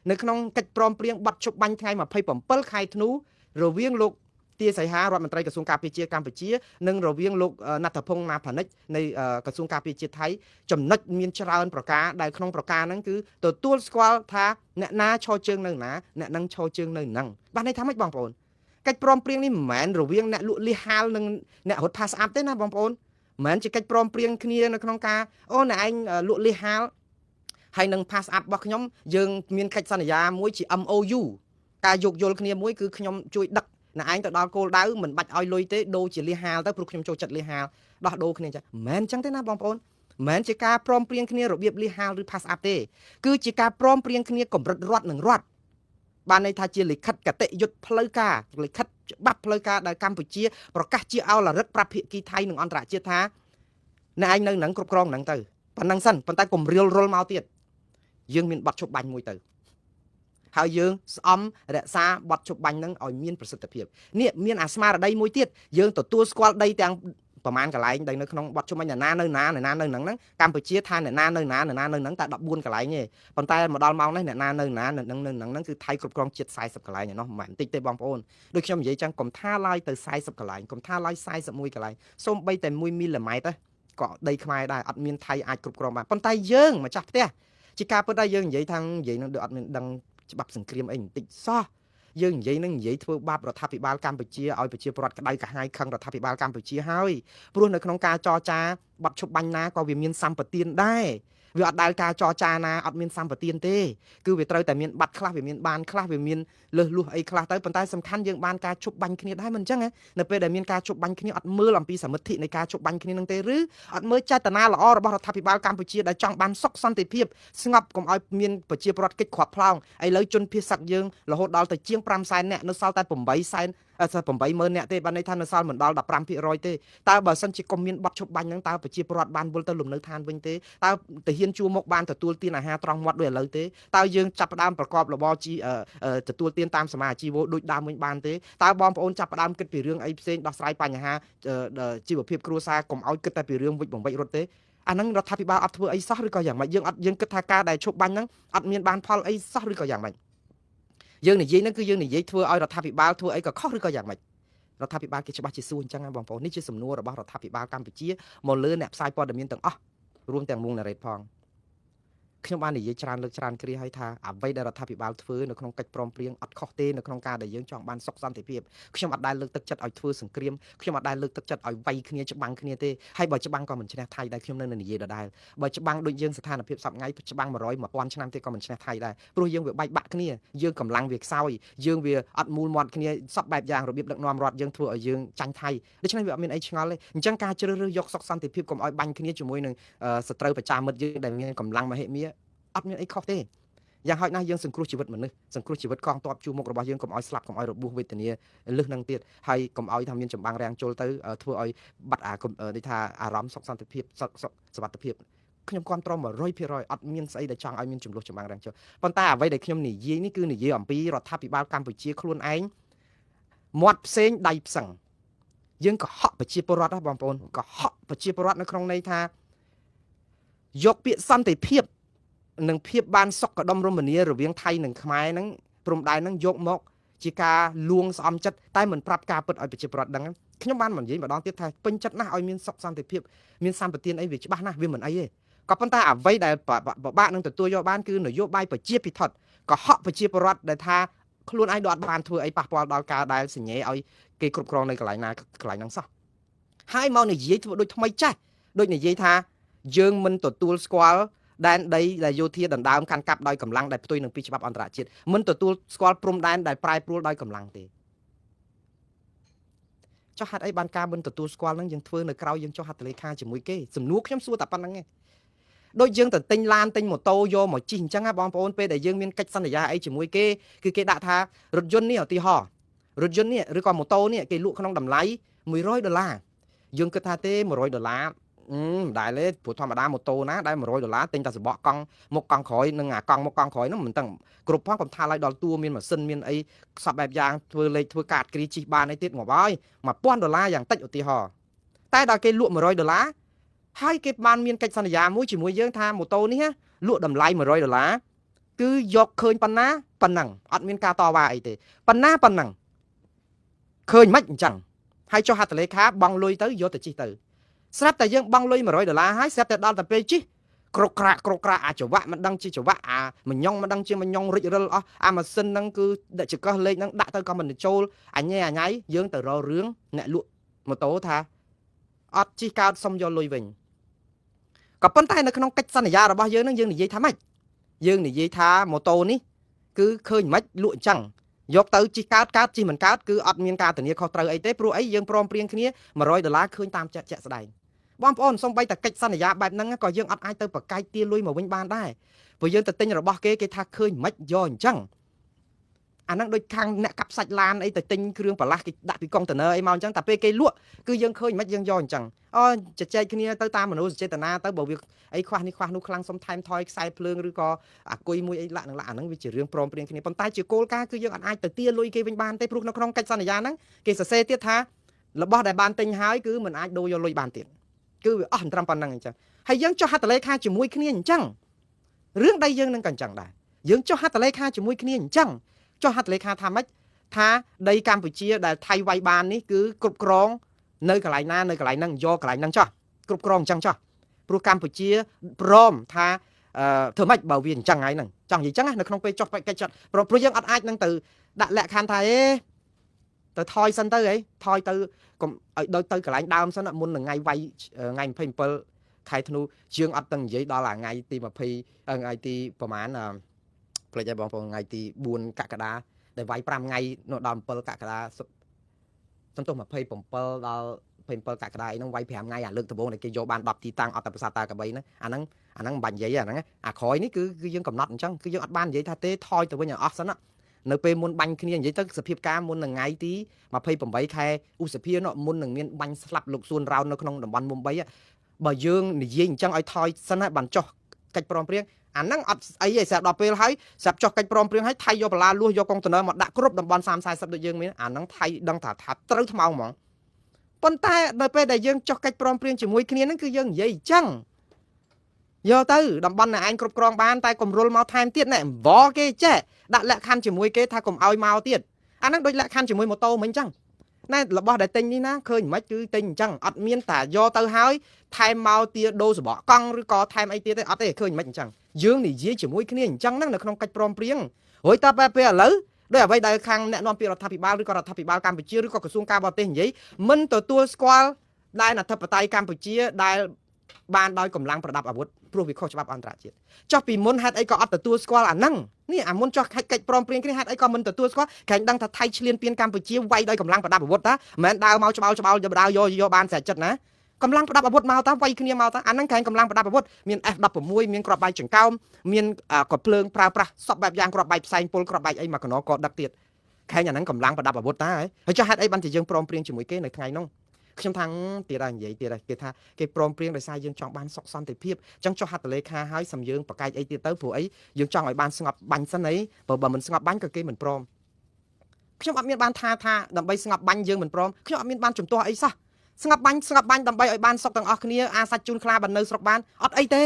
នៅក្នុងកិច្ចព្រមព្រៀងបទជប់បាញ់ថ្ងៃ27ខែធ្នូរវាងលោកទាសីហារដ្ឋមន្ត្រីក្រសួងការពារជាតិកម្ពុជានិងរវាងលោកណដ្ឋពងណាផានិចនៃក្រសួងការពារជាតិថៃចំណុចមានច្រើនប្រការដែលក្នុងប្រការហ្នឹងគឺទទួលស្គាល់ថាអ្នកណាឈរជើងនៅណាអ្នកនឹងឈរជើងនៅហ្នឹងបានន័យថាម៉េចបងប្អូនកិច្ចព្រមព្រៀងនេះមិនមែនរវាងអ្នកលក់លៀសហាលនិងអ្នករត់ផាសអាប់ទេណាបងប្អូនមិនមែនជាកិច្ចព្រមព្រៀងគ្នានៅក្នុងការអូអ្នកឯងលក់លៀសហាលហើយនឹង pass up របស់ខ្ញុំយើងមានកិច្ចសន្យាមួយជា MOU ការយោគយល់គ្នាមួយគឺខ្ញុំជួយដឹកអ្នកឯងទៅដល់គោលដៅមិនបាច់ឲ្យលុយទេដូរជាលៀសហាលទៅព្រោះខ្ញុំចូលចិត្តលៀសហាលដោះដូរគ្នាចឹងមិនមែនចឹងទេណាបងប្អូនមិនមែនជាការព្រមព្រៀងគ្នារបៀបលៀសហាលឬ pass up ទេគឺជាការព្រមព្រៀងគ្នាកម្រិតរដ្ឋនិងរដ្ឋបានន័យថាជាលិខិតគតិយុត្តផ្លូវការលិខិតច្បាប់ផ្លូវការដែលកម្ពុជាប្រកាសជាឱឡារិកប្រាប់ភាគីថៃនិងអន្តរជាតិថាអ្នកឯងនៅនឹងគ្រប់គ្រងនឹងទៅប៉ុណ្ណឹងសិនប៉ុន្តែកុំរៀលរុលមកទៀតយើងមានបទឈប់បាញ់មួយទៅហើយយើងស្អំរក្សាបទឈប់បាញ់នឹងឲ្យមានប្រសិទ្ធភាពនេះមានអាស្មារតីមួយទៀតយើងទទួលស្គាល់ដីទាំងប្រមាណកន្លែងដែលនៅក្នុងបទឈប់បាញ់ណានៅណាណានៅហ្នឹងកម្ពុជាថាអ្នកណានៅណាណានៅហ្នឹងតែ14កន្លែងទេប៉ុន្តែមកដល់ម៉ោងនេះអ្នកណានៅណានៅហ្នឹងនៅហ្នឹងគឺថៃគ្រប់គ្រងជិត40កន្លែងឯណោះមិនមែនតិចទេបងប្អូនដូចខ្ញុំនិយាយចឹងកុំថាឡើយទៅ40កន្លែងកុំថាឡើយ41កន្លែងសូម្បីតែ1មីលីម៉ែត្រក៏ដីខ្មែរដែរអត់មានថៃអាចគ្រប់គ្រងបានប៉ុន្តែយើងម្ចាស់ផ្ទះជាការពិតដែរយើងនិយាយថានិយាយនឹងដូចអត់មានដឹងច្បាប់សង្គ្រាមអីបន្តិចសោះយើងនិយាយនឹងនិយាយធ្វើបាបរដ្ឋាភិបាលកម្ពុជាឲ្យប្រជាពលរដ្ឋក្តៅក្រហាយខឹងរដ្ឋាភិបាលកម្ពុជាហើយព្រោះនៅក្នុងការចរចាបទឈប់បាញ់ណាក៏វាមានសម្បទានដែរ វាអត់ដែលការចរចាណាអត់មានសម្បទានទេគឺវាត្រូវតែមានបាត់ខ្លះវាមានបានខ្លះវាមានលើសលួសអីខ្លះទៅប៉ុន្តែសំខាន់យើងបានការជប់បាញ់គ្នាដែរមិនអញ្ចឹងនៅពេលដែលមានការជប់បាញ់គ្នាអត់មើលអំពីសមិទ្ធិនៃការជប់បាញ់គ្នានឹងទេឬអត់មើលចេតនាល្អរបស់រដ្ឋាភិបាលកម្ពុជាដែលចង់បានសុខសន្តិភាពស្ងប់កុំឲ្យមានប្រជាពលរដ្ឋកិច្ចគ្រាប់ផ្លោងឥឡូវជនភៀសសឹកយើងរហូតដល់ទៅជាង5សែននាក់នៅសល់តែ8សែន80000នាក់ទេបានន័យថានៅសល់មិនដល់15%ទេតើបើសិនជាកុំមានបទឈប់បាញ់ហ្នឹងតើប្រជាពលរដ្ឋបានវិលទៅលំនៅឋានវិញទេតើទាហានជួរមុខបានទទួលទានអាហារត្រង់មាត់ដូចឥឡូវទេតើយើងចាប់ផ្ដើមប្រកបរបរជីទទួលទានតាមសមាជីវោដូចដើមវិញបានទេតើបងប្អូនចាប់ផ្ដើមគិតពីរឿងអីផ្សេងដោះស្រាយបញ្ហាជីវភាពគ្រួសារកុំឲ្យគិតតែពីរឿងវិច្ចបំវិចរត់ទេអាហ្នឹងរដ្ឋាភិបាលអត់ធ្វើអីសោះឬក៏យ៉ាងម៉េចយើងអត់យើងគិតថាការដែលឈប់បាញ់ហ្នឹងអត់មានបានផលអីសោះឬក៏យ៉ាងម៉េចយើងនិយាយហ្នឹងគឺយើងនិយាយធ្វើឲ្យរដ្ឋាភិបាលធ្វើអីក៏ខុសឬក៏យ៉ាងម៉េចរដ្ឋាភិបាលគេច្បាស់ជាសួរអញ្ចឹងណាបងប្អូននេះជាសំណួររបស់រដ្ឋាភិបាលកម្ពុជាមកលើអ្នកផ្សាយព័ត៌មានទាំងអស់រួមទាំងមួងណារ៉េតផងខ្ញុំបាននិយាយច្រើនលើកច្រើនគ្រាហើយថាអ្វីដែលរដ្ឋាភិបាលធ្វើនៅក្នុងកិច្ចព្រមព្រៀងអត់ខុសទេនៅក្នុងការដែលយើងចង់បានសុខសន្តិភាពខ្ញុំអត់ដែលលើកទឹកចិត្តឲ្យធ្វើសង្គ្រាមខ្ញុំអត់ដែលលើកទឹកចិត្តឲ្យវាយគ្នាច្បាំងគ្នាទេហើយបើច្បាំងក៏មិនឈ្នះថៃដែរខ្ញុំនៅនិយាយដដែលបើច្បាំងដូចយើងស្ថានភាពសប្ងៃច្បាំង100 1000ឆ្នាំទេក៏មិនឈ្នះថៃដែរព្រោះយើងវាបែកបាក់គ្នាយើងកម្លាំងវាខ្សោយយើងវាអត់មូលមាត់គ្នាសពបែបយ៉ាងរបៀបដឹកនាំរដ្ឋយើងធ្វើឲ្យយើងចាញ់ថៃដូច្នេះវាអត់មានអីឆ្ងល់ទេអញ្ចឹងការជ្រើសរើសយកសុខសន្តិភាពកុំឲ្យបាញ់គ្នាជាមួយនឹងសត្រូវប្រចាំមិត្តយើងដែលមានកម្លាំងមហិមាអត់មានអីខុសទេយ៉ាងហោចណាស់យើងសង្គ្រោះជីវិតមនុស្សសង្គ្រោះជីវិតកងទ័ពជួរមុខរបស់យើងកុំឲ្យស្លាប់កុំឲ្យរបួសវេទនាលឹះនឹងទៀតហើយកុំឲ្យថាមានចម្បាំងរាំងជុលទៅធ្វើឲ្យបាត់អានេះថាអារម្មណ៍សុខសន្តិភាពសុខសុវត្ថិភាពខ្ញុំគាំទ្រ100%អត់មានស្អីដែលចង់ឲ្យមានចំនួនចម្បាំងរាំងជុលប៉ុន្តែអ្វីដែលខ្ញុំនិយាយនេះគឺនិយាយអំពីរដ្ឋាភិបាលកម្ពុជាខ្លួនឯងមាត់ផ្សេងដៃផ្សឹងយើងក៏ហក់ប្រជាពលរដ្ឋដែរបងប្អូនក៏ហក់ប្រជាពលរដ្ឋនៅក្នុងន័យថាយកពាក្យសន្តិភាពនិងភាពបានសុខដុមរមនារវាងថៃនិងខ្មែរហ្នឹងព្រំដែនហ្នឹងយកមកជាការលួងស្អំចិត្តតែមិនប្រាប់ការពិតឲ្យប្រជាពលរដ្ឋដឹងខ្ញុំបាននិយាយម្ដងទៀតថាពេញចិត្តណាស់ឲ្យមានសុខសន្តិភាពមានសម្បទានអីវាច្បាស់ណាស់វាមិនអីទេក៏ប៉ុន្តែអ្វីដែលពិបាកនឹងទទួលយកបានគឺនយោបាយប្រជាពិធកុហកប្រជាពលរដ្ឋដែលថាខ្លួនឯងដូចអត់បានធ្វើអីប៉ះពាល់ដល់ការដែលសញ្ញេឲ្យគេគ្រប់គ្រងនៅកន្លែងណាកន្លែងហ្នឹងសោះហើយមកនិយាយធ្វើដូចថ្មីចាស់ដូចនិយាយថាយើងមិនទទួលស្គាល់ដែនដីដែលយោធាដណ្ដើមកាន់កាប់ដោយកម្លាំងដែលផ្ទុយនឹងពីច្បាប់អន្តរជាតិមិនទទួលស្គាល់ព្រំដែនដែលប្រែប្រួលដោយកម្លាំងទេចុះហេតុអីបានការមិនទទួលស្គាល់នឹងយើងធ្វើនៅក្រៅយើងចុះហត្ថលេខាជាមួយគេសំណួរខ្ញុំសួរតែប៉ុណ្្នឹងឯងដូចយើងទៅទិញឡានទិញម៉ូតូយកមកជិះអញ្ចឹងណាបងប្អូនពេលដែលយើងមានកិច្ចសន្យាអីជាមួយគេគឺគេដាក់ថារថយន្តនេះឧទាហរណ៍រថយន្តនេះឬក៏ម៉ូតូនេះគេលក់ក្នុងតម្លៃ100ដុល្លារយើងគិតថាទេ100ដុល្លារមិនដែលទេព្រោះធម្មតាម៉ូតូណាដែល100ដុល្លារទិញតែសបកកង់មុខកង់ក្រោយនិងអាកង់មុខកង់ក្រោយហ្នឹងមិនដឹងគ្រប់ផងកុំថាឡើយដល់តួមានម៉ាស៊ីនមានអីសពបែបយ៉ាងធ្វើលេខធ្វើកាតគ្រីជិះបានអីទៀតងាប់ហើយ1000ដុល្លារយ៉ាងតិចឧទាហរណ៍តែដល់គេលក់100ដុល្លារហើយគេបានមានកិច្ចសន្យាមួយជាមួយយើងថាម៉ូតូនេះលក់តម្លៃ100ដុល្លារគឺយកឃើញប៉ុណ្ណាប៉ុណ្ណឹងអត់មានការតវ៉ាអីទេប៉ុណ្ណាប៉ុណ្ណឹងឃើញមិនអញ្ចឹងហើយចុះហត្ថលេខាបង់លុយទៅយកទៅជិះទៅស្រាប់តែយើងបង់លុយ100ដុល្លារហើយស្រាប់តែដល់តែពេលជិះក្រក្រាក់ក្រក្រាក់អាចវៈមិនដឹងជាចវៈអាមញងមិនដឹងជាមញងរិចរិលអស់អាម៉ាស៊ីនហ្នឹងគឺចកឹះលេខហ្នឹងដាក់ទៅក៏មិនចូលអញញ៉ៃយើងទៅរករឿងអ្នកលក់ម៉ូតូថាអត់ជិះកើតសុំយកលុយវិញក៏ប៉ុន្តែនៅក្នុងកិច្ចសន្យារបស់យើងហ្នឹងយើងនិយាយថាម៉េចយើងនិយាយថាម៉ូតូនេះគឺឃើញម៉េចលក់អញ្ចឹងយកទៅជិះកើតកើតជិះមិនកើតគឺអត់មានការធានាខុសត្រូវអីទេព្រោះអីយើងព្រមព្រៀងគ្នា100ដុល្លារឃើញតាមជាក់ស្ដែងបងប្អូនសូម្បីតែកិច្ចសន្យាបែបហ្នឹងក៏យើងអត់អាចទៅប្រកែកទាលុយមកវិញបានដែរព្រោះយើងទៅទិញរបស់គេគេថាឃើញមិនយកអញ្ចឹងអាហ្នឹងដូចខាងអ្នកកាប់សាច់ឡានអីទៅទិញគ្រឿងបន្លាស់គេដាក់ពីកុងតឺន័រអីមកអញ្ចឹងតែពេលគេលក់គឺយើងឃើញមិនយើងយកអញ្ចឹងអូជជែកគ្នាទៅតាមមនុស្សចេតនាទៅបើវាអីខ្វះនេះខ្វះនោះខ្លាំងសុំថែមថយខ្សែភ្លើងឬក៏អាគុយមួយអីលាក់នឹងលាក់អាហ្នឹងវាជារឿងព្រមព្រៀងគ្នាប៉ុន្តែជាគោលការណ៍គឺយើងអត់អាចទៅទាលុយគេវិញបានទេព្រោះនៅក្នុងកិច្ចសន្យាហ្នឹងគេសរសេរទៀតថារបស់ដែលបានទិញហើយគឺមិនអាចដូរយកលុយបានទៀតគឺវាអស់ត្រឹមប៉ុណ្្នឹងអញ្ចឹងហើយយើងចុះហត្ថលេខាជាមួយគ្នាអញ្ចឹងរឿងដីយើងនឹងក៏អញ្ចឹងដែរយើងចុះហត្ថលេខាជាមួយគ្នាអញ្ចឹងចុះហត្ថលេខាថាម៉េចថាដីកម្ពុជាដែលថៃវាយបាននេះគឺគ្រប់គ្រងនៅកន្លែងណានៅកន្លែងហ្នឹងយកកន្លែងហ្នឹងចុះគ្រប់គ្រងអញ្ចឹងចុះព្រោះកម្ពុជាព្រមថាធ្វើម៉េចបើវាអញ្ចឹងហើយហ្នឹងចង់និយាយអញ្ចឹងណានៅក្នុងពេលចុះកិច្ចចាត់ព្រោះយើងអត់អាចនឹងទៅដាក់លក្ខខណ្ឌថាអេទៅថយសិនទៅអីថយទៅកុំឲ្យដូចទៅកន្លែងដើមសិនមុននឹងថ្ងៃវាយថ្ងៃ27 ខែធ្នូជាងអត់ទាំងនិយាយដល់អាថ្ងៃទី20ថ្ងៃទីប្រហែលភ្លេចហើយបងប្អូនថ្ងៃទី4កក្កដាដែលវាយ5ថ្ងៃនោះដល់7កក្កដាសំទោស27ដល់27កក្កដាអីហ្នឹងវាយ5ថ្ងៃអាលើកដំបូងដែលគេយកបាន10ទីតាំងអត់តែប្រាសាទតាកបីហ្នឹងអាហ្នឹងអាហ្នឹងមិនបាច់និយាយអាហ្នឹងអាក្រោយនេះគឺគឺយើងកំណត់អញ្ចឹងគឺយើងអត់បាននិយាយថាទេថយទៅវិញឲ្យអស់សិនណានៅពេលមុនបាញ់គ្នានិយាយទៅសភាពការមុននឹងថ្ងៃទី28ខែឧសភានោះមុននឹងមានបាញ់ស្លាប់លោកសួនរោននៅក្នុងតំបន់មុំ3បើយើងនិយាយអញ្ចឹងឲ្យថយសិនហើយបានចុះកិច្ចព្រមព្រៀងអាហ្នឹងអត់ស្អីទេស្រាប់ដល់ពេលហើយស្រាប់ចុះកិច្ចព្រមព្រៀងហើយថៃយកបន្លាលួសយកកុងតឺន័រមកដាក់គ្រប់តំបន់30 40ដូចយើងមានអាហ្នឹងថៃដឹងថាថាត្រូវថ្មោងហ្មងប៉ុន្តែដល់ពេលដែលយើងចុះកិច្ចព្រមព្រៀងជាមួយគ្នាហ្នឹងគឺយើងនិយាយអញ្ចឹងយកទៅតំបន់ណែឯងគ្រប់គ្រងបានតែកុំរុលមកថែមទៀតណែអង្វរគេចេះដាក់លក្ខខណ្ឌជាមួយគេថាកុំឲ្យមកទៀតអាហ្នឹងដូចលក្ខខណ្ឌជាមួយម៉ូតូមិញអញ្ចឹងណែរបស់ដែលទិញនេះណាឃើញមិនខ្មិចគឺទិញអញ្ចឹងអត់មានតាយកទៅហើយថែមមកទៀតដូរសបកកង់ឬក៏ថែមអីទៀតទេអត់ទេឃើញមិនអញ្ចឹងយើងនិយាយជាមួយគ្នាអញ្ចឹងហ្នឹងនៅក្នុងកិច្ចព្រមព្រៀងរួចតើពេលឥឡូវដោយអ្វីដែលខាងអ្នកនាំពាក្យរដ្ឋាភិបាលឬក៏រដ្ឋាភិបាលកម្ពុជាឬក៏ក្រសួងការបរទេសនិយាយមិនទទួលស្គាល់ដែនអធិបតេយ្យកម្ពុជាដែលបានដោយកម្លាំងប្រដាប់អាវុធព្រោះវាខុសច្បាប់អន្តរជាតិចុះពីមុនហេតុអីក៏អត់ទទួលស្គាល់អាហ្នឹងនេះអាមុនចុះកិច្ចព្រមព្រៀងគ្នាហេតុអីក៏មិនទទួលស្គាល់ក្រែងដឹងថាថៃឈ្លានពានកម្ពុជាវាយដោយកម្លាំងប្រដាប់អាវុធតាមិនមែនដើរមកច្បាល់ច្បាល់យកដើរយកយកបានស្រេចចិត្តណាកម្លាំងប្រដាប់អាវុធមកតាវាយគ្នាមកតាអាហ្នឹងក្រែងកម្លាំងប្រដាប់អាវុធមាន F16 មានគ្រាប់បែកចង្កោមមានក៏ភ្លើងប្រើប្រាស់សពបែបយ៉ាងគ្រាប់បែកផ្សែងពុលគ្រាប់បែកអីមកកណក៏ដឹកទៀតខែងអាហ្នឹងកម្លាំងប្រដាប់អាវុធតាហើយចុះហេតុអីបានជាយើងព្រមព្រៀងជាមួយគេនៅថ្ងៃនោះខ្ញុំថាទៀតហើយនិយាយទៀតហើយគេថាគេព្រមព្រៀងដោយសារយើងចង់បានសុខសន្តិភាពអញ្ចឹងចុះហត្ថលេខាហើយសំយើងប្រកែកអីទៀតទៅព្រោះអីយើងចង់ឲ្យបានស្ងប់បាញ់សិនអីបើបើមិនស្ងប់បាញ់ក៏គេមិនព្រមខ្ញុំអត់មានបានថាថាដើម្បីស្ងប់បាញ់យើងមិនព្រមខ្ញុំអត់មានបានជំទាស់អីសោះស្ងប់បាញ់ស្ងប់បាញ់ដើម្បីឲ្យបានសុខទាំងអស់គ្នាអាសាច់ជូនខ្លាបាននៅស្រុកបានអត់អីទ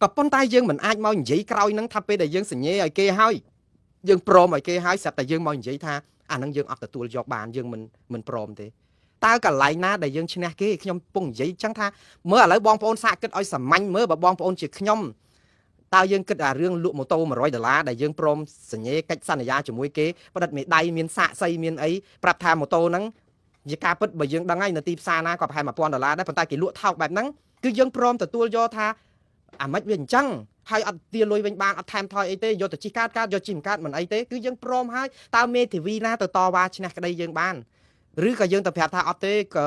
េក៏ប៉ុន្តែយើងមិនអាចមកនិយាយក្រោយនឹងថាពេលដែលយើងសញ្ញេឲ្យគេហើយយើងព្រមឲ្យគេហើយស្រាប់តែយើងមកនិយាយថាអានឹងយើងអត់ទទួលយកបានយើងមិនមិនព្រមទេតើកន្លែងណាដែលយើងឈ្នះគេខ្ញុំពងនិយាយចឹងថាមើលឥឡូវបងប្អូនសាកគិតឲ្យសាមញ្ញមើលបើបងប្អូនជាខ្ញុំតើយើងគិតអារឿងលក់ម៉ូតូ100ដុល្លារដែលយើងព្រមសញ្ញេកិច្ចសន្យាជាមួយគេផ្ដិតមេដៃមានសាកសីមានអីប្រាប់ថាម៉ូតូហ្នឹងជាការពិតបើយើងដឹងហើយនៅទីផ្សារណាក៏ប្រហែល1000ដុល្លារដែរប៉ុន្តែគេលក់ថោកបែបហ្នឹងគឺយើងព្រមទទួលយកថាអាម៉េចវាអញ្ចឹងហើយអត់ទាលុយវិញបានអត់ថែមថយអីទេយកទៅជិះកាតកាតយកជិះមិនកាតមិនអីទេគឺយើងព្រមហើយតើមេធាវីណាទៅតវ៉ាឈ្នះក្តីយើងបានឬក៏យើងទៅប្រាប់ថាអត់ទេក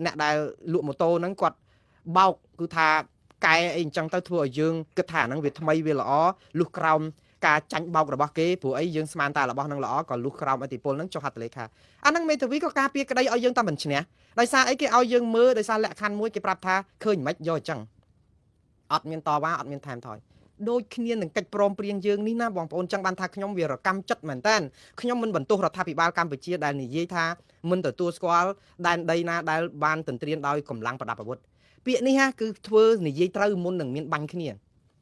៏អ្នកដែលលក់ម៉ូតូហ្នឹងគាត់បោកគឺថាកែអីអញ្ចឹងទៅធ្វើឲ្យយើងគិតថាអាហ្នឹងវាថ្មីវាល្អលុះក្រោមការចាញ់បោករបស់គេព្រោះអីយើងស្មានតែរបស់ហ្នឹងល្អក៏លុះក្រោមឥទ្ធិពលហ្នឹងចុះហត្ថលេខាអាហ្នឹងមេធាវីក៏ការពារក្តីឲ្យយើងតែមិនឈ្នះដោយសារអីគេឲ្យយើងមើលដោយសារលក្ខខណ្ឌមួយគេប្រាប់ថាឃើញមិនយកអញ្ចឹងអត់មានតវ៉ាអត់មានថែមថយដូចគ្នានឹងកិច្ចព្រមព្រៀងយើងនេះណាបងប្អូនចឹងបានថាខ្ញុំវារកម្មចិត្តមែនតើខ្ញុំមិនបន្ទោសរដ្ឋាភិបាលកម្ពុជាដែលនិយាយថាមិនទទួលស្គាល់ដែនដីណាដែលបានទន្ទ្រានដោយកម្លាំងប្រដាប់អាវុធពាក្យនេះហាគឺធ្វើនិយាយត្រូវមុននឹងមានបាញ់គ្ន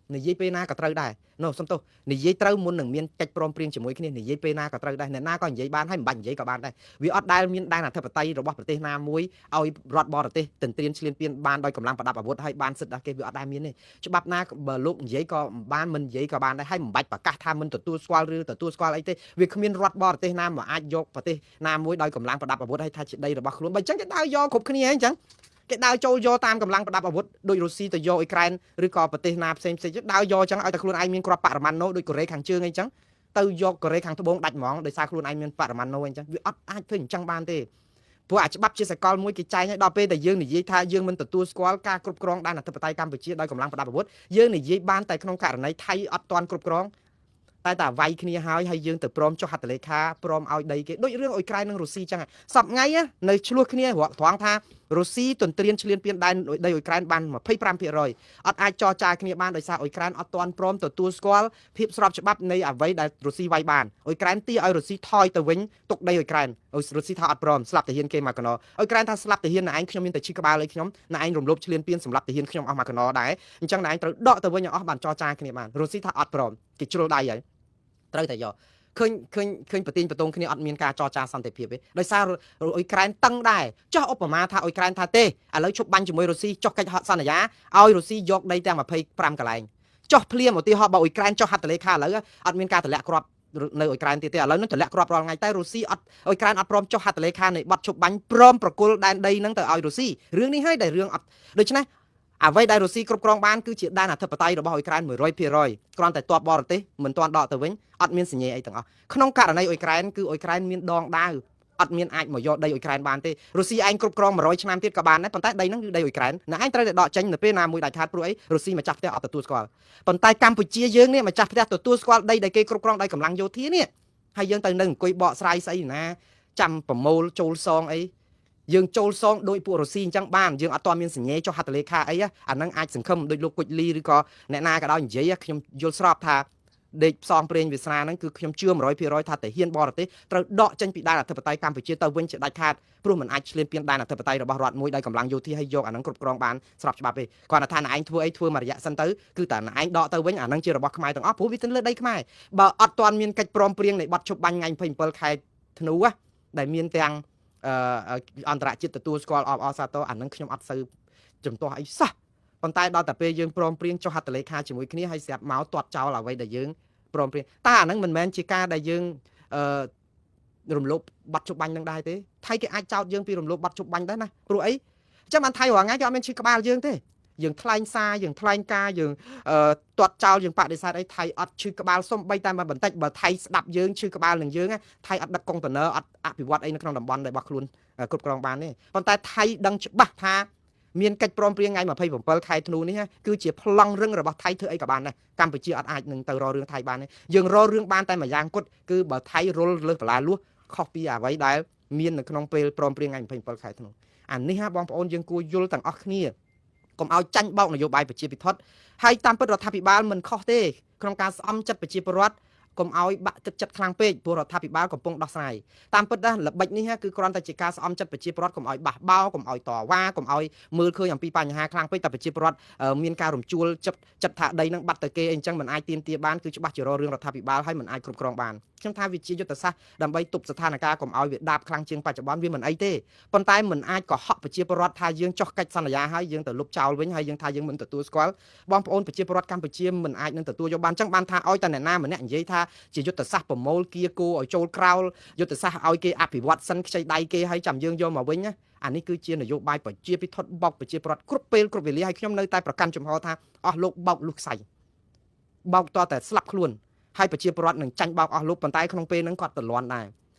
ានិយាយពេលណាក៏ត្រូវដែរនោះសំទោសនិយាយត្រូវមុននឹងមានកិច្ចព្រមព្រៀងជាមួយគ្នានិយាយពេលណាក៏ត្រូវដែរអ្នកណាក៏និយាយបានហើយមិនបាច់និយាយក៏បានដែរវាអត់ដែលមានដែនអធិបតេយ្យរបស់ប្រទេសណាមួយឲ្យរដ្ឋបរទេសទន្ទ្រានឈ្លានពានបានដោយកម្លាំងប្រដាប់អាវុធហើយបានសិទ្ធិដល់គេវាអត់ដែលមានទេច្បាប់ណាបើលោកនិយាយក៏បានមិននិយាយក៏បានដែរហើយមិនបាច់ប្រកាសថាមិនទទួលស្គាល់ឬទទួលស្គាល់អីទេវាគ្មានរដ្ឋបរទេសណាមកអាចយកប្រទេសណាមួយដោយកម្លាំងប្រដាប់អាវុធហើយថាជាដីរបស់ខ្លួនបើអញ្ចឹងគេដើរយកគ្រប់គ្នាអញ្ចឹងគេដើរចូលយកតាមកម្លាំងប្រដាប់អាវុធដូចរុស្ស៊ីទៅយកអ៊ុយក្រែនឬក៏ប្រទេសណាផ្សេងផ្សេងដើរយកអញ្ចឹងឲ្យតែខ្លួនឯងមានគ្រាប់បរមាណូដូចកូរ៉េខាងជើងអីចឹងទៅយកកូរ៉េខាងត្បូងដាច់ហ្មងដោយសារខ្លួនឯងមានបរមាណូអីចឹងវាអត់អាចធ្វើអញ្ចឹងបានទេព្រោះអាច្បាប់ជាសកលមួយគេចែងឲ្យដល់ពេលដែលយើងនិយាយថាយើងមិនទទួលស្គាល់ការគ្រប់គ្រងដែនអធិបតេយ្យកម្ពុជាដោយកម្លាំងប្រដាប់អាវុធយើងនិយាយបានតែក្នុងករណីថៃអត់ទាន់គ្រប់គ្រងតែតែវាយគ្នាហើយហើយយើងទៅព្រមចុះហត្ថលេខាព្រមឲ្យដីគេដូចរឿងអ៊ុយក្រែននិងរុស្ស៊ីចឹងសប្ងៃនៅឆ្លោះគ្នាត្រង់ថារុស្ស៊ីទន្ទ្រានឈ្លានពានដែនដីអ៊ុយក្រែនបាន25%អត់អាចចរចាគ្នាបានដោយសារអ៊ុយក្រែនអត់ទាន់ព្រមទទួលស្គាល់ភាពស្របច្បាប់នៃអ្វីដែលរុស្ស៊ីវាយបានអ៊ុយក្រែនទាឲ្យរុស្ស៊ីថយទៅវិញទុកដីអ៊ុយក្រែនរុស្ស៊ីថាអត់ព្រមស្លាប់ទាហានគេមកកណោអ៊ុយក្រែនថាស្លាប់ទាហានណែឯងខ្ញុំមានតែឈឺក្បាលឲ្យខ្ញុំណែឯងរំលោភឈ្លានពានសម្លាប់ទាហានខ្ញុំអស់មកកណោដែរអញ្ចឹងណែឯងត្រូវដកទៅវិញឲ្យអស់បានចរចាគ្នាបានរុស្ស៊ីថាអត់ព្រមគេជ្រុលដៃហើយត្រូវតែយកឃើញឃើញឃើញប្រទៀងប្រទងគ្នាអត់មានការចរចាសន្តិភាពទេដោយសារអ៊ុយក្រែនតឹងដែរចុះឧបមាថាអ៊ុយក្រែនថាទេឥឡូវឈប់បាញ់ជាមួយរុស្ស៊ីចុះកិច្ចសន្យាឲ្យរុស្ស៊ីយកដីទាំង25កន្លែងចុះភ្លាមឧទាហរណ៍បើអ៊ុយក្រែនចុះហត្ថលេខាឥឡូវអត់មានការតម្លាក់គ្រាប់ នៅអ៊ុយក្រែនទៀតទេឥឡូវនឹងតម្លាក់គ្រាប់រាល់ថ្ងៃតែរុស្ស៊ីអត់អ៊ុយក្រែនអត់ព្រមចុះហត្ថលេខានៃបទឈប់បាញ់ព្រមប្រគល់ដែនដីនឹងទៅឲ្យរុស្ស៊ីរឿងនេះហើយដែលរឿងអត់ដូច្នេះអ្វីដែលរុស្ស៊ីគ្រប់គ្រងបានគឺជាដែនអធិបតេយ្យរបស់អ៊ុយក្រែន100%គ្រាន់តែទ័ពបរទេសមិនទាន់ដកទៅវិញអត់មានសញ្ញាអីទាំងអស់ក្នុងករណីអ៊ុយក្រែនគឺអ៊ុយក្រែនមានដងដាវអត់មានអាចមកយកដីអ៊ុយក្រែនបានទេរុស្ស៊ីឯងគ្រប់គ្រង100ឆ្នាំទៀតក៏បានដែរប៉ុន្តែដីហ្នឹងគឺដីអ៊ុយក្រែនណាឯងត្រូវតែដកចេញនៅពេលណាមួយដាច់ខាតព្រោះអីរុស្ស៊ីម្ចាស់ផ្ទះអត់ទទួលស្គាល់ប៉ុន្តែកម្ពុជាយើងនេះម្ចាស់ផ្ទះទទួលស្គាល់ដីដែលគេគ្រប់គ្រងដោយកម្លាំងយោធានេះហើយយើងទៅនៅអង្គុយបកស្រាយស្អីណាចាំប្រមូលចូលសងអីយើងចូលសងដោយពួករុស្ស៊ីអញ្ចឹងបានយើងអត់ទាន់មានសញ្ញាចុះហត្ថលេខាអីអាហ្នឹងអាចសង្ឃឹមដោយលោកគុជលីឬក៏អ្នកណាក៏ដោយនិយាយខ្ញុំយល់ស្របថាដេកផ្សងព្រេងវាសនាហ្នឹងគឺខ្ញុំជឿ100%ថាទាហានបរទេសត្រូវដកចេញពីដែនអធិបតេយ្យកម្ពុជាទៅវិញជាដាច់ខាតព្រោះมันអាចឈ្លានពានដែនអធិបតេយ្យរបស់រដ្ឋមួយដោយកម្លាំងយោធាហើយយកអាហ្នឹងគ្រប់គ្រងបានស្របច្បាប់ទេគ្រាន់តែថាអ្នកឯងធ្វើអីធ្វើមួយរយៈសិនទៅគឺតែអ្នកឯងដកទៅវិញអាហ្នឹងជារបស់ខ្មែរទាំងអស់ព្រោះវាទៅលើដីខ្មែរបើអត់ទាន់មានកិច្ចព្រមព្រៀងនៃបទឈប់បាញ់ថ្ងៃ27ខែធ្នូដែលមានទាំងអន្តរជាតិទទួលស្គាល់អបអរសាទរអាហ្នឹងខ្ញុំអត់សូវជំទាស់អីសោះប៉ុន្តែដល់តែពេលយើងព្រមព្រៀងចុះហត្ថលេខាជាមួយគ្នាហើយស្រាប់មកទាត់ចោលអ្វីដែលយើងព្រមព្រៀងតើអាហ្នឹងមិនមែនជាការដែលយើងអឺរំលោភបាត់ជប់បាញ់នឹងដែរទេថៃគេអាចចោទយើងពីរំលោភបាត់ជប់បាញ់ដែរណាព្រោះអីអញ្ចឹងបានថៃរាល់ថ្ងៃគេអត់មានឈឺក្បាលយើងទេយើងថ្លែងសារយើងថ្លែងការយើងទាត់ចោលយើងបដិសេធអីថៃអត់ឈឺក្បាលសំបីតែមកបន្តិចបើថៃស្ដាប់យើងឈឺក្បាលនឹងយើងថៃអត់ដឹកកុងតឺន័រអត់អភិវឌ្ឍអីនៅក្នុងតំបន់របស់ខ្លួនគ្រប់គ្រងបានទេប៉ុន្តែថៃដឹងច្បាស់ថាមានកិច្ចព្រមព្រៀងថ្ងៃ27ខែធ្នូនេះគឺជាប្លង់រឹងរបស់ថៃធ្វើអីក៏បានដែរកម្ពុជាអត់អាចនឹងទៅរករឿងថៃបានទេយើងរករឿងបានតែមួយយ៉ាងគត់គឺបើថៃរុលលើសបន្លាលួសខុសពីអ្វីដែលមាននៅក្នុងពេលព្រមព្រៀងថ្ងៃ27ខែធ្នូអានេះហាបងប្អូនយើងគួរយល់ទាំងអស់គ្នាកុំឲ្យចាញ់បោកនយោបាយប្រជាពិធដ្ឋហើយតាមពិតរដ្ឋាភិបាលមិនខុសទេក្នុងការស្អំចិត្តប្រជាពលរដ្ឋកុំឲ្យបាក់ទឹកចិត្តខ្លាំងពេកព្រោះរដ្ឋាភិបាលកំពុងដោះស្រាយតាមពិតណាល្បិចនេះគឺគ្រាន់តែជាការស្អំចិត្តប្រជាពលរដ្ឋកុំឲ្យបះបោកុំឲ្យតវ៉ាកុំឲ្យមើលឃើញអំពីបញ្ហាខ្លាំងពេកតែប្រជាពលរដ្ឋមានការរំជួលចិត្តចិត្តថាដីនឹងបាត់ទៅគេអីចឹងមិនអាចទាមទារបានគឺច្បាស់ជារករឿងរដ្ឋាភិបាលហើយមិនអាចគ្រប់គ្រងបានខ្ញុំថាវាជាយុទ្ធសាស្ត្រដើម្បីទប់ស្ថានភាពកុំឲ្យវាដាបខ្លាំងជាងបច្ចុប្បន្នវាមិនអីទេប៉ុន្តែមិនអាចកុហកប្រជាពលរដ្ឋថាយើងចុះកិច្ចសន្យាហើយយើងទៅលុបចោលវិញហើយយើងថាយើងមិនទទួលស្គាល់បងប្អូនប្រជាពលរដ្ឋកម្ពុជាមិនអាចនឹងទទួលយកបានចឹងបានថាឲ្យតែអ្នកណាម្នាក់និយាយថាជាយុទ្ធសាស្ត្រប្រមូលគៀគោឲ្យចូលក្រោលយុទ្ធសាស្ត្រឲ្យគេអភិវឌ្ឍសិនខ្ចីដៃគេហើយចាំយើងយកមកវិញណាអានេះគឺជានយោបាយប្រជាពិធដ្ឋបោកប្រជាពលរដ្ឋគ្រប់ពេលគ្រប់វេលាហើយខ្ញុំនៅតែប្រកាន់ជំហរថាអស់លោកបោកលុះខ្សែបោកតតែស្លាប់ខ្លួនហើយប្រជាពលរដ្ឋនឹងចាញ់បោកអស់លោកប៉ុន្តែក្នុងពេលហ្នឹងគាត់តលន់ដែរ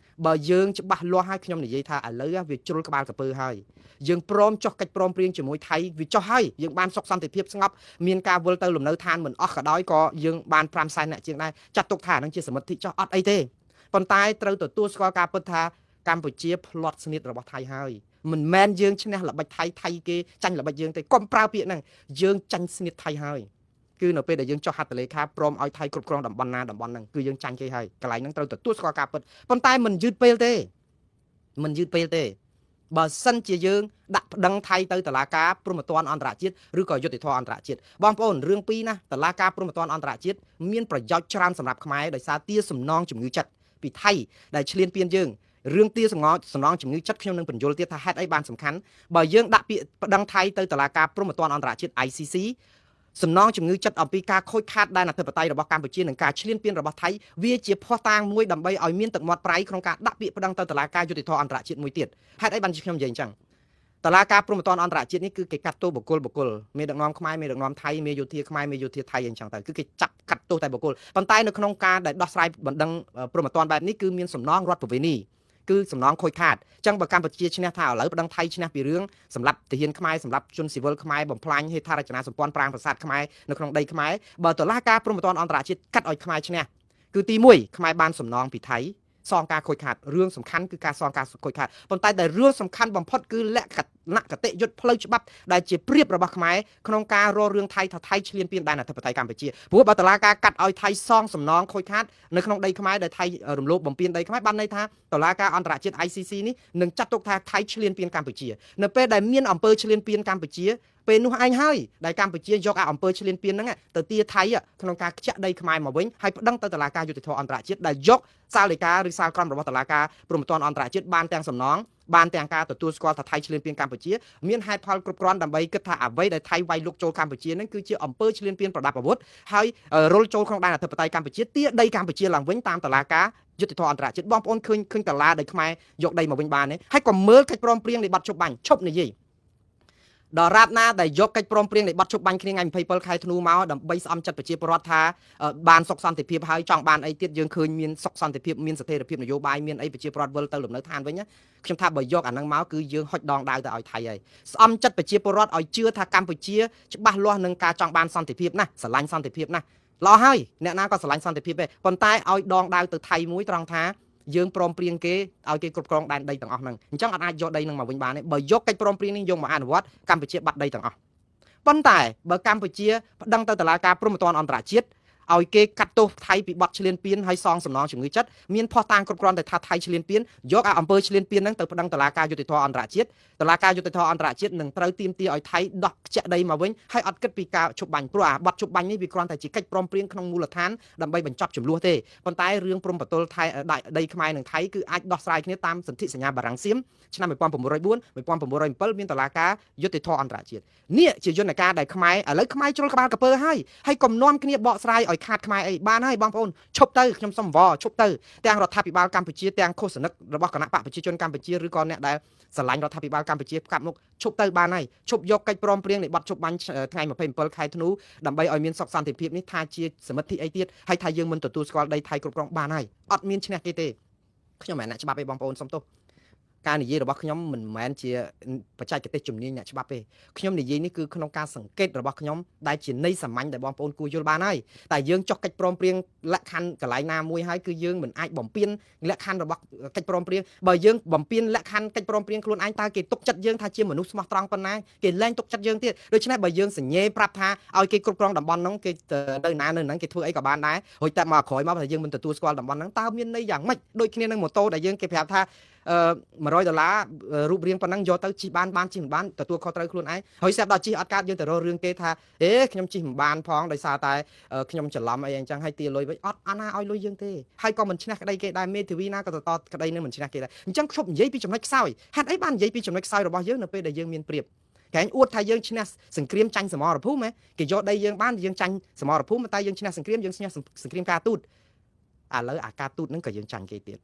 បើយើងច្បាស់លាស់ហើយខ្ញុំនិយាយថាឥឡូវវាជ្រុលក្បាលកពើហើយយើងព្រមចុះកិច្ចព្រមព្រៀងជាមួយថៃវាចុះហើយយើងបានសុខសន្តិភាពស្ងប់មានការវិលទៅលំនៅឋានមិនអស់ក៏ដោយក៏យើងបាន5សែនអ្នកជាងដែរចាត់ទុកថានឹងជាសមិទ្ធិចុះអត់អីទេប៉ុន្តែត្រូវទទួលស្គាល់ការពិតថាកម្ពុជាផ្លាត់ស្នៀតរបស់ថៃហើយមិនមែនយើងឈ្នះល្បិចថៃថៃគេចាញ់ល្បិចយើងទេកុំប្រើពាក្យហ្នឹងយើងចាញ់ស្នៀតថៃហើយគឺនៅពេលដែលយើងចុះហត្ថលេខាព្រមឲ្យថៃគ្រប់គ្រងតំបន់ណាតំបន់ហ្នឹងគឺយើងចាញ់គេហើយកន្លែងហ្នឹងត្រូវទទួលស្គាល់ការពិតប៉ុន្តែមិនយឺតពេលទេមិនយឺតពេលទេបើសិនជាយើងដាក់ប្តឹងថៃទៅតុលាការព្រហ្មទណ្ឌអន្តរជាតិឬក៏យុត្តិធម៌អន្តរជាតិបងប្អូនរឿងពីរណាតុលាការព្រហ្មទណ្ឌអន្តរជាតិមានប្រយោជន៍ច្រើនសម្រាប់ខ្មែរដោយសារទាសំណងជំងឺចិត្តពីថៃដែលឈ្លានពានយើងរឿងទាសំណងជំងឺចិត្តខ្ញុំនឹងបញ្យល់ទៀតថាហេតុអីបានសំខាន់បើយើងដាក់ពាក្យប្តឹងថៃទៅតុលាការព្រហ្មទណ្ឌអន្តរជាតិ ICC សំណងជំងឺចិត្តអំពីការខូចខាតដែនអធិបតេយ្យរបស់កម្ពុជានិងការឈ្លានពានរបស់ថៃវាជាភស្តុតាងមួយដើម្បីឲ្យមានទឹកមាត់ប្រៃក្នុងការដាក់ពាក្យប្តឹងទៅតុលាការយុត្តិធម៌អន្តរជាតិមួយទៀតហេតុអីបានជាខ្ញុំនិយាយអញ្ចឹងតុលាការព្រហ្មទណ្ឌអន្តរជាតិនេះគឺគេកាត់ទោសបុគ្គលមេដឹកនាំខ្មែរមេដឹកនាំថៃមេយោធាខ្មែរមេយោធាថៃអញ្ចឹងទៅគឺគេចាប់កាត់ទោសតែបុគ្គលប៉ុន្តែនៅក្នុងការដែលដោះស្រាយបណ្ដឹងព្រហ្មទណ្ឌបែបនេះគឺមានសំណងរដ្ឋប្រវេណីគឺសំណងខូចខាតអញ្ចឹងបើកម្ពុជាឈ្នះថាឥឡូវប្តឹងថៃឈ្នះពីរឿងសម្រាប់ទាហានខ្មែរសម្រាប់ជនស៊ីវិលខ្មែរបំផ្លាញហេដ្ឋារចនាសម្ព័ន្ធប្រាង្គប្រាសាទខ្មែរនៅក្នុងដីខ្មែរបើតុលាការព្រហ្មទណ្ឌអន្តរជាតិកាត់ឲ្យខ្មែរឈ្នះគឺទី1ខ្មែរបានសំណងពីថៃសងការខូចខាតរឿងសំខាន់គឺការសងការខូចខាតប៉ុន្តែដែលរឿងសំខាន់បំផុតគឺលក្ខណៈគតិយុត្តផ្លូវច្បាប់ដែលជាប្រៀបរបស់ខ្មែរក្នុងការរករឿងថៃថាថៃឈ្លានពានដែនអធិបតេយ្យកម្ពុជាព្រោះបើតុលាការកាត់ឲ្យថៃសងសំណងខូចខាតនៅក្នុងដីខ្មែរដែលថៃរំលោភបំពានដីខ្មែរបានន័យថាតុលាការអន្តរជាតិ ICC នេះនឹងចាត់ទុកថាថៃឈ្លានពានកម្ពុជានៅពេលដែលមានអំពើឈ្លានពានកម្ពុជា ពេលនោះឯងហើយដែលកម្ពុជាយកអាអំពើឈ្លានពានហ្នឹងទៅទាថៃក្នុងការខ្ចាក់ដីខ្មែរមកវិញហើយប្តឹងទៅតុលាការយុត្តិធម៌អន្តរជាតិដែលយកសាលដីកាឬសាលក្រមរបស់តុលាការព្រហ្មទណ្ឌអន្តរជាតិបានទាំងសំណងបានទាំងការទទួលស្គាល់ថាថៃឈ្លានពានកម្ពុជាមានហេតុផលគ្រប់គ្រាន់ដើម្បីគិតថាអ្វីដែលថៃវាយលុកចូលកម្ពុជានឹងគឺជាអំពើឈ្លានពានប្រដាប់អាវុធហើយរុលចូលក្នុងដែនអធិបតេយ្យកម្ពុជាទាដីកម្ពុជាឡើងវិញតាមតុលាការយុត្តិធម៌អន្តរជាតិបងប្អូនឃើញឃើញកាឡាដែលខ្មែរយកដីមកវិញបានទេហើយក៏មើលកិច្ចព្រមព្រៀងនៃបទជប់បាញ់ឈប់និយាយដល់រាបណាដែលយកកិច្ចព្រមព្រៀងនៃបទជប់បាញ់គ្នាថ្ងៃ27ខែធ្នូមកដើម្បីស្អំចិត្តប្រជាពលរដ្ឋថាបានសុខសន្តិភាពហើយចង់បានអីទៀតយើងឃើញមានសុខសន្តិភាពមានស្ថិរភាពនយោបាយមានអីប្រជាពលរដ្ឋវិលទៅលំនៅឋានវិញខ្ញុំថាបើយកអាហ្នឹងមកគឺយើងហុចដងដាវទៅឲ្យថៃហើយស្អំចិត្តប្រជាពលរដ្ឋឲ្យជឿថាកម្ពុជាច្បាស់លាស់នឹងការចង់បានសន្តិភាពណាស់ស្រឡាញ់សន្តិភាពណាស់ល្អហើយអ្នកណាក៏ស្រឡាញ់សន្តិភាពដែរប៉ុន្តែឲ្យដងដាវទៅថៃមួយត្រង់ថាយើងព្រមព្រៀងគេឲ្យគេគ្រប់គ្រងដែនដីទាំងអស់ហ្នឹងអញ្ចឹងអត់អាចយកដីហ្នឹងមកវិញបានទេបើយកកិច្ចព្រមព្រៀងនេះយកមកអនុវត្តកម្ពុជាបាត់ដីទាំងអស់ប៉ុន្តែបើកម្ពុជាប្តឹងទៅតុលាការព្រហ្មទណ្ឌអន្តរជាតិឲ្យគេកាត់ទោសថៃពីបទឈ្លានពានហើយសងសំណងជំងឺចិត្តមានភស្តុតាងគ្រប់គ្រាន់តែថាថៃឈ្លានពានយកអាអំពើឈ្លានពានហ្នឹងទៅប្តឹងតុលាការយុត្តិធម៌អន្តរជាតិតុលាការយុត្តិធម៌អន្តរជាតិនឹងត្រូវទាមទារឲ្យថៃដោះខ្ជាក់ដីមកវិញហើយអត់គិតពីការឈប់បាញ់ព្រោះអាបទឈប់បាញ់នេះវាគ្រាន់តែជាកិច្ចព្រមព្រៀងក្នុងមូលដ្ឋានដើម្បីបញ្ចប់ចំនួនទេប៉ុន្តែរឿងព្រំប្រទល់ថៃដីខ្មែរនិងថៃគឺអាចដោះស្រាយគ្នាតាមសន្ធិសញ្ញាបារាំងសៀមឆ្នាំ1904 1907មានតុលាការយុត្តិធម៌អន្តរជាតិនេះជាយន្តការដែលខ្មែរឥឡូវខ្មែរជ្រុលក្បាលកពើហើយហើយកុំនាំគ្នាបកស្រាយឲ្យខាតខ្មែរអីបានហើយបងប្អូនឈប់ទៅខ្ញុំសុំវឈប់ទៅទាំងរដ្ឋាភិបាលកម្ពុជាទាំងឃោសនិករបស់គណៈបកប្រជាជនកម្ពុជាឬក៏អ្នកដែលស្រឡាញ់រដ្ឋាភិបាលកម្ពុជាផ្កាប់មុខឈប់ទៅបានហើយឈប់យកកិច្ចព្រមព្រៀងនៃបទឈប់បាញ់ថ្ងៃ27ខែធ្នូដើម្បីឲ្យមានសុខសន្តិភាពនេះថាជាសមិទ្ធិអីទៀតហើយថាយើងមិនទទួលស្គាល់ដីថៃគ្រប់គ្រងបានហើយអត់មានឈ្នះគេទេខ្ញុំមិនមែនអ្នកច្បាប់ទេបងប្អូនសុំទោសការនិយាយរបស់ខ្ញុំមិនមែនជាបច្ចេកទេសជំនាញអ្នកច្បាប់ទេខ្ញុំនិយាយនេះគឺក្នុងការសង្កេតរបស់ខ្ញុំដែលជាន័យសាមញ្ញដែលបងប្អូនគួរយល់បានហើយតែយើងចុះកិច្ចព្រមព្រៀងលក្ខខណ្ឌកន្លែងណាមួយហើយគឺយើងមិនអាចបំពេញលក្ខខណ្ឌរបស់កិច្ចព្រមព្រៀងបើយើងបំពេញលក្ខខណ្ឌកិច្ចព្រមព្រៀងខ្លួនឯងតើគេទុកចិត្តយើងថាជាមនុស្សស្មោះត្រង់ប៉ុណ្ណាគេលែងទុកចិត្តយើងទៀតដូច្នេះបើយើងសញ្ញេប្រាប់ថាឲ្យគេគ្រប់គ្រងតំបន់ហ្នឹងគេទៅណានៅហ្នឹងគេធ្វើអីក៏បានដែររួចតែមកក្រោយមកថាយើងមិនទទួលស្គាល់តំបន់ហ្នឹងតើមានន័យយ៉ាងម៉េចដូចគ្នានឹងម៉ូតូដែលយើងគេប្រាប់ថា100ដុល្លាររូបរាងប៉ុណ្ណឹងយកទៅជិះបានបានជិះមិនបានទទួលខុសត្រូវខ្លួនឯងហើយស្រាប់ដល់ជិះអត់កើតយើងទៅរករឿងគេថាអេខ្ញុំជិះមិនបានផងដោយសារតែខ្ញុំច្រឡំអីអញ្ចឹងហើយទាលុយវិញអត់អាណាឲ្យលុយយើងទេហើយក៏មិនឈ្នះក្តីគេដែរមេធាវីណាក៏តតក្តីនឹងមិនឈ្នះគេដែរអញ្ចឹងឈប់និយាយពីចំណុចខ្សោយហេតុអីបាននិយាយពីចំណុចខ្សោយរបស់យើងនៅពេលដែលយើងមានព្រៀបកែងអួតថាយើងឈ្នះសង្គ្រាមចាញ់សមរភូមិគេយកដីយើងបានយើងចាញ់សមរភូមិតែយើងឈ្នះសង្គ្រាមយើងឈ្នះសង្គ្រាមការទូតឥឡូវអាការទូតហ្នឹងក៏យើងចាញ់គេទៀត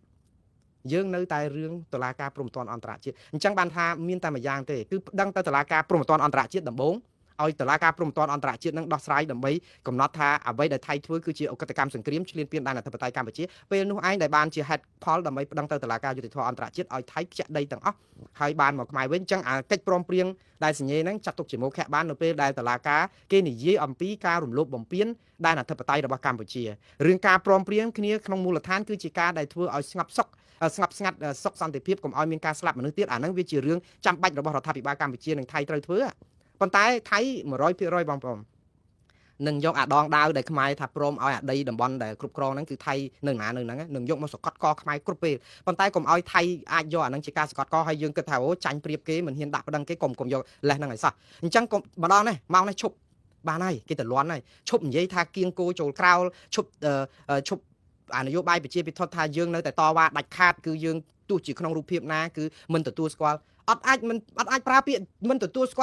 យើងនៅតែរឿងតុលាការព្រហ្មទណ្ឌអន្តរជាតិអញ្ចឹងបានថាមានតែមួយយ៉ាងទេគឺប្តឹងទៅតុលាការព្រហ្មទណ្ឌអន្តរជាតិដំបូងឲ្យតុលាការព្រហ្មទណ្ឌអន្តរជាតិនឹងដោះស្រាយដើម្បីកំណត់ថាអ្វីដែលថៃធ្វើគឺជាឧក្រិដ្ឋកម្មសង្គ្រាមឈ្លានពានដែនអធិបតេយ្យកម្ពុជាពេលនោះឯងដែលបានជាហេតុផលដើម្បីប្តឹងទៅតុលាការយុត្តិធម៌អន្តរជាតិឲ្យថៃខ្ចាក់ដីទាំងអស់ហើយបានមកខ្មែរវិញអញ្ចឹងអាកិច្ចព្រមព្រៀងដែលសញ្ញេហ្នឹងចាត់ទុកជាមោឃៈបាននៅពេលដែលតុលាការគេនិយាយអំពីការរំលោភបំពានដែនអធិបតេយ្យរបស់កម្ពុជារឿងការព្រមព្រៀងគ្នាក្នុងមូលដ្ឋានគឺជាការដែលធ្វើឲ្យស្ងប់សុខស្ងប់ស្ងាត់សុខសន្តិភាពកុំឲ្យមានការស្លាប់មនុស្សទៀតអាហ្នឹងវាជារឿងចាំបាច់របស់រដ្ឋាភិបាលកម្ពុជានិងថៃត្រូវធ្វើប៉ុន្តែថៃ100%បងប្អូននឹងយកអាដងដាវដែលខ្មែរថាព្រមឲ្យអាដីតំបន់ដែលគ្រប់គ្រងហ្នឹងគឺថៃនៅណានៅហ្នឹងនឹងយកមកសកត់កខ្មែរគ្រប់ពេលប៉ុន្តែកុំឲ្យថៃអាចយកអាហ្នឹងជាការសកត់កហើយយើងគិតថាអូចាញ់ព្រៀបគេមិនហ៊ានដាក់ប្តឹងគេកុំយកលេសហ្នឹងឲ្យសោះអញ្ចឹងកុំម្ដងនេះម៉ោងនេះឈប់បានហើយគេទៅលន់ហើយឈប់និយាយថាគៀងគោចូលក្រោលឈប់អានយោបាយប្រជាពិធថាយើងនៅតែតវ៉ាដាច់ខាតគឺយើងទោះជាក្នុងរូបភាពណាគឺមិនទទួលស្គាល់អត់អាចប្រើពាក្យមិនទទួលស្គាល់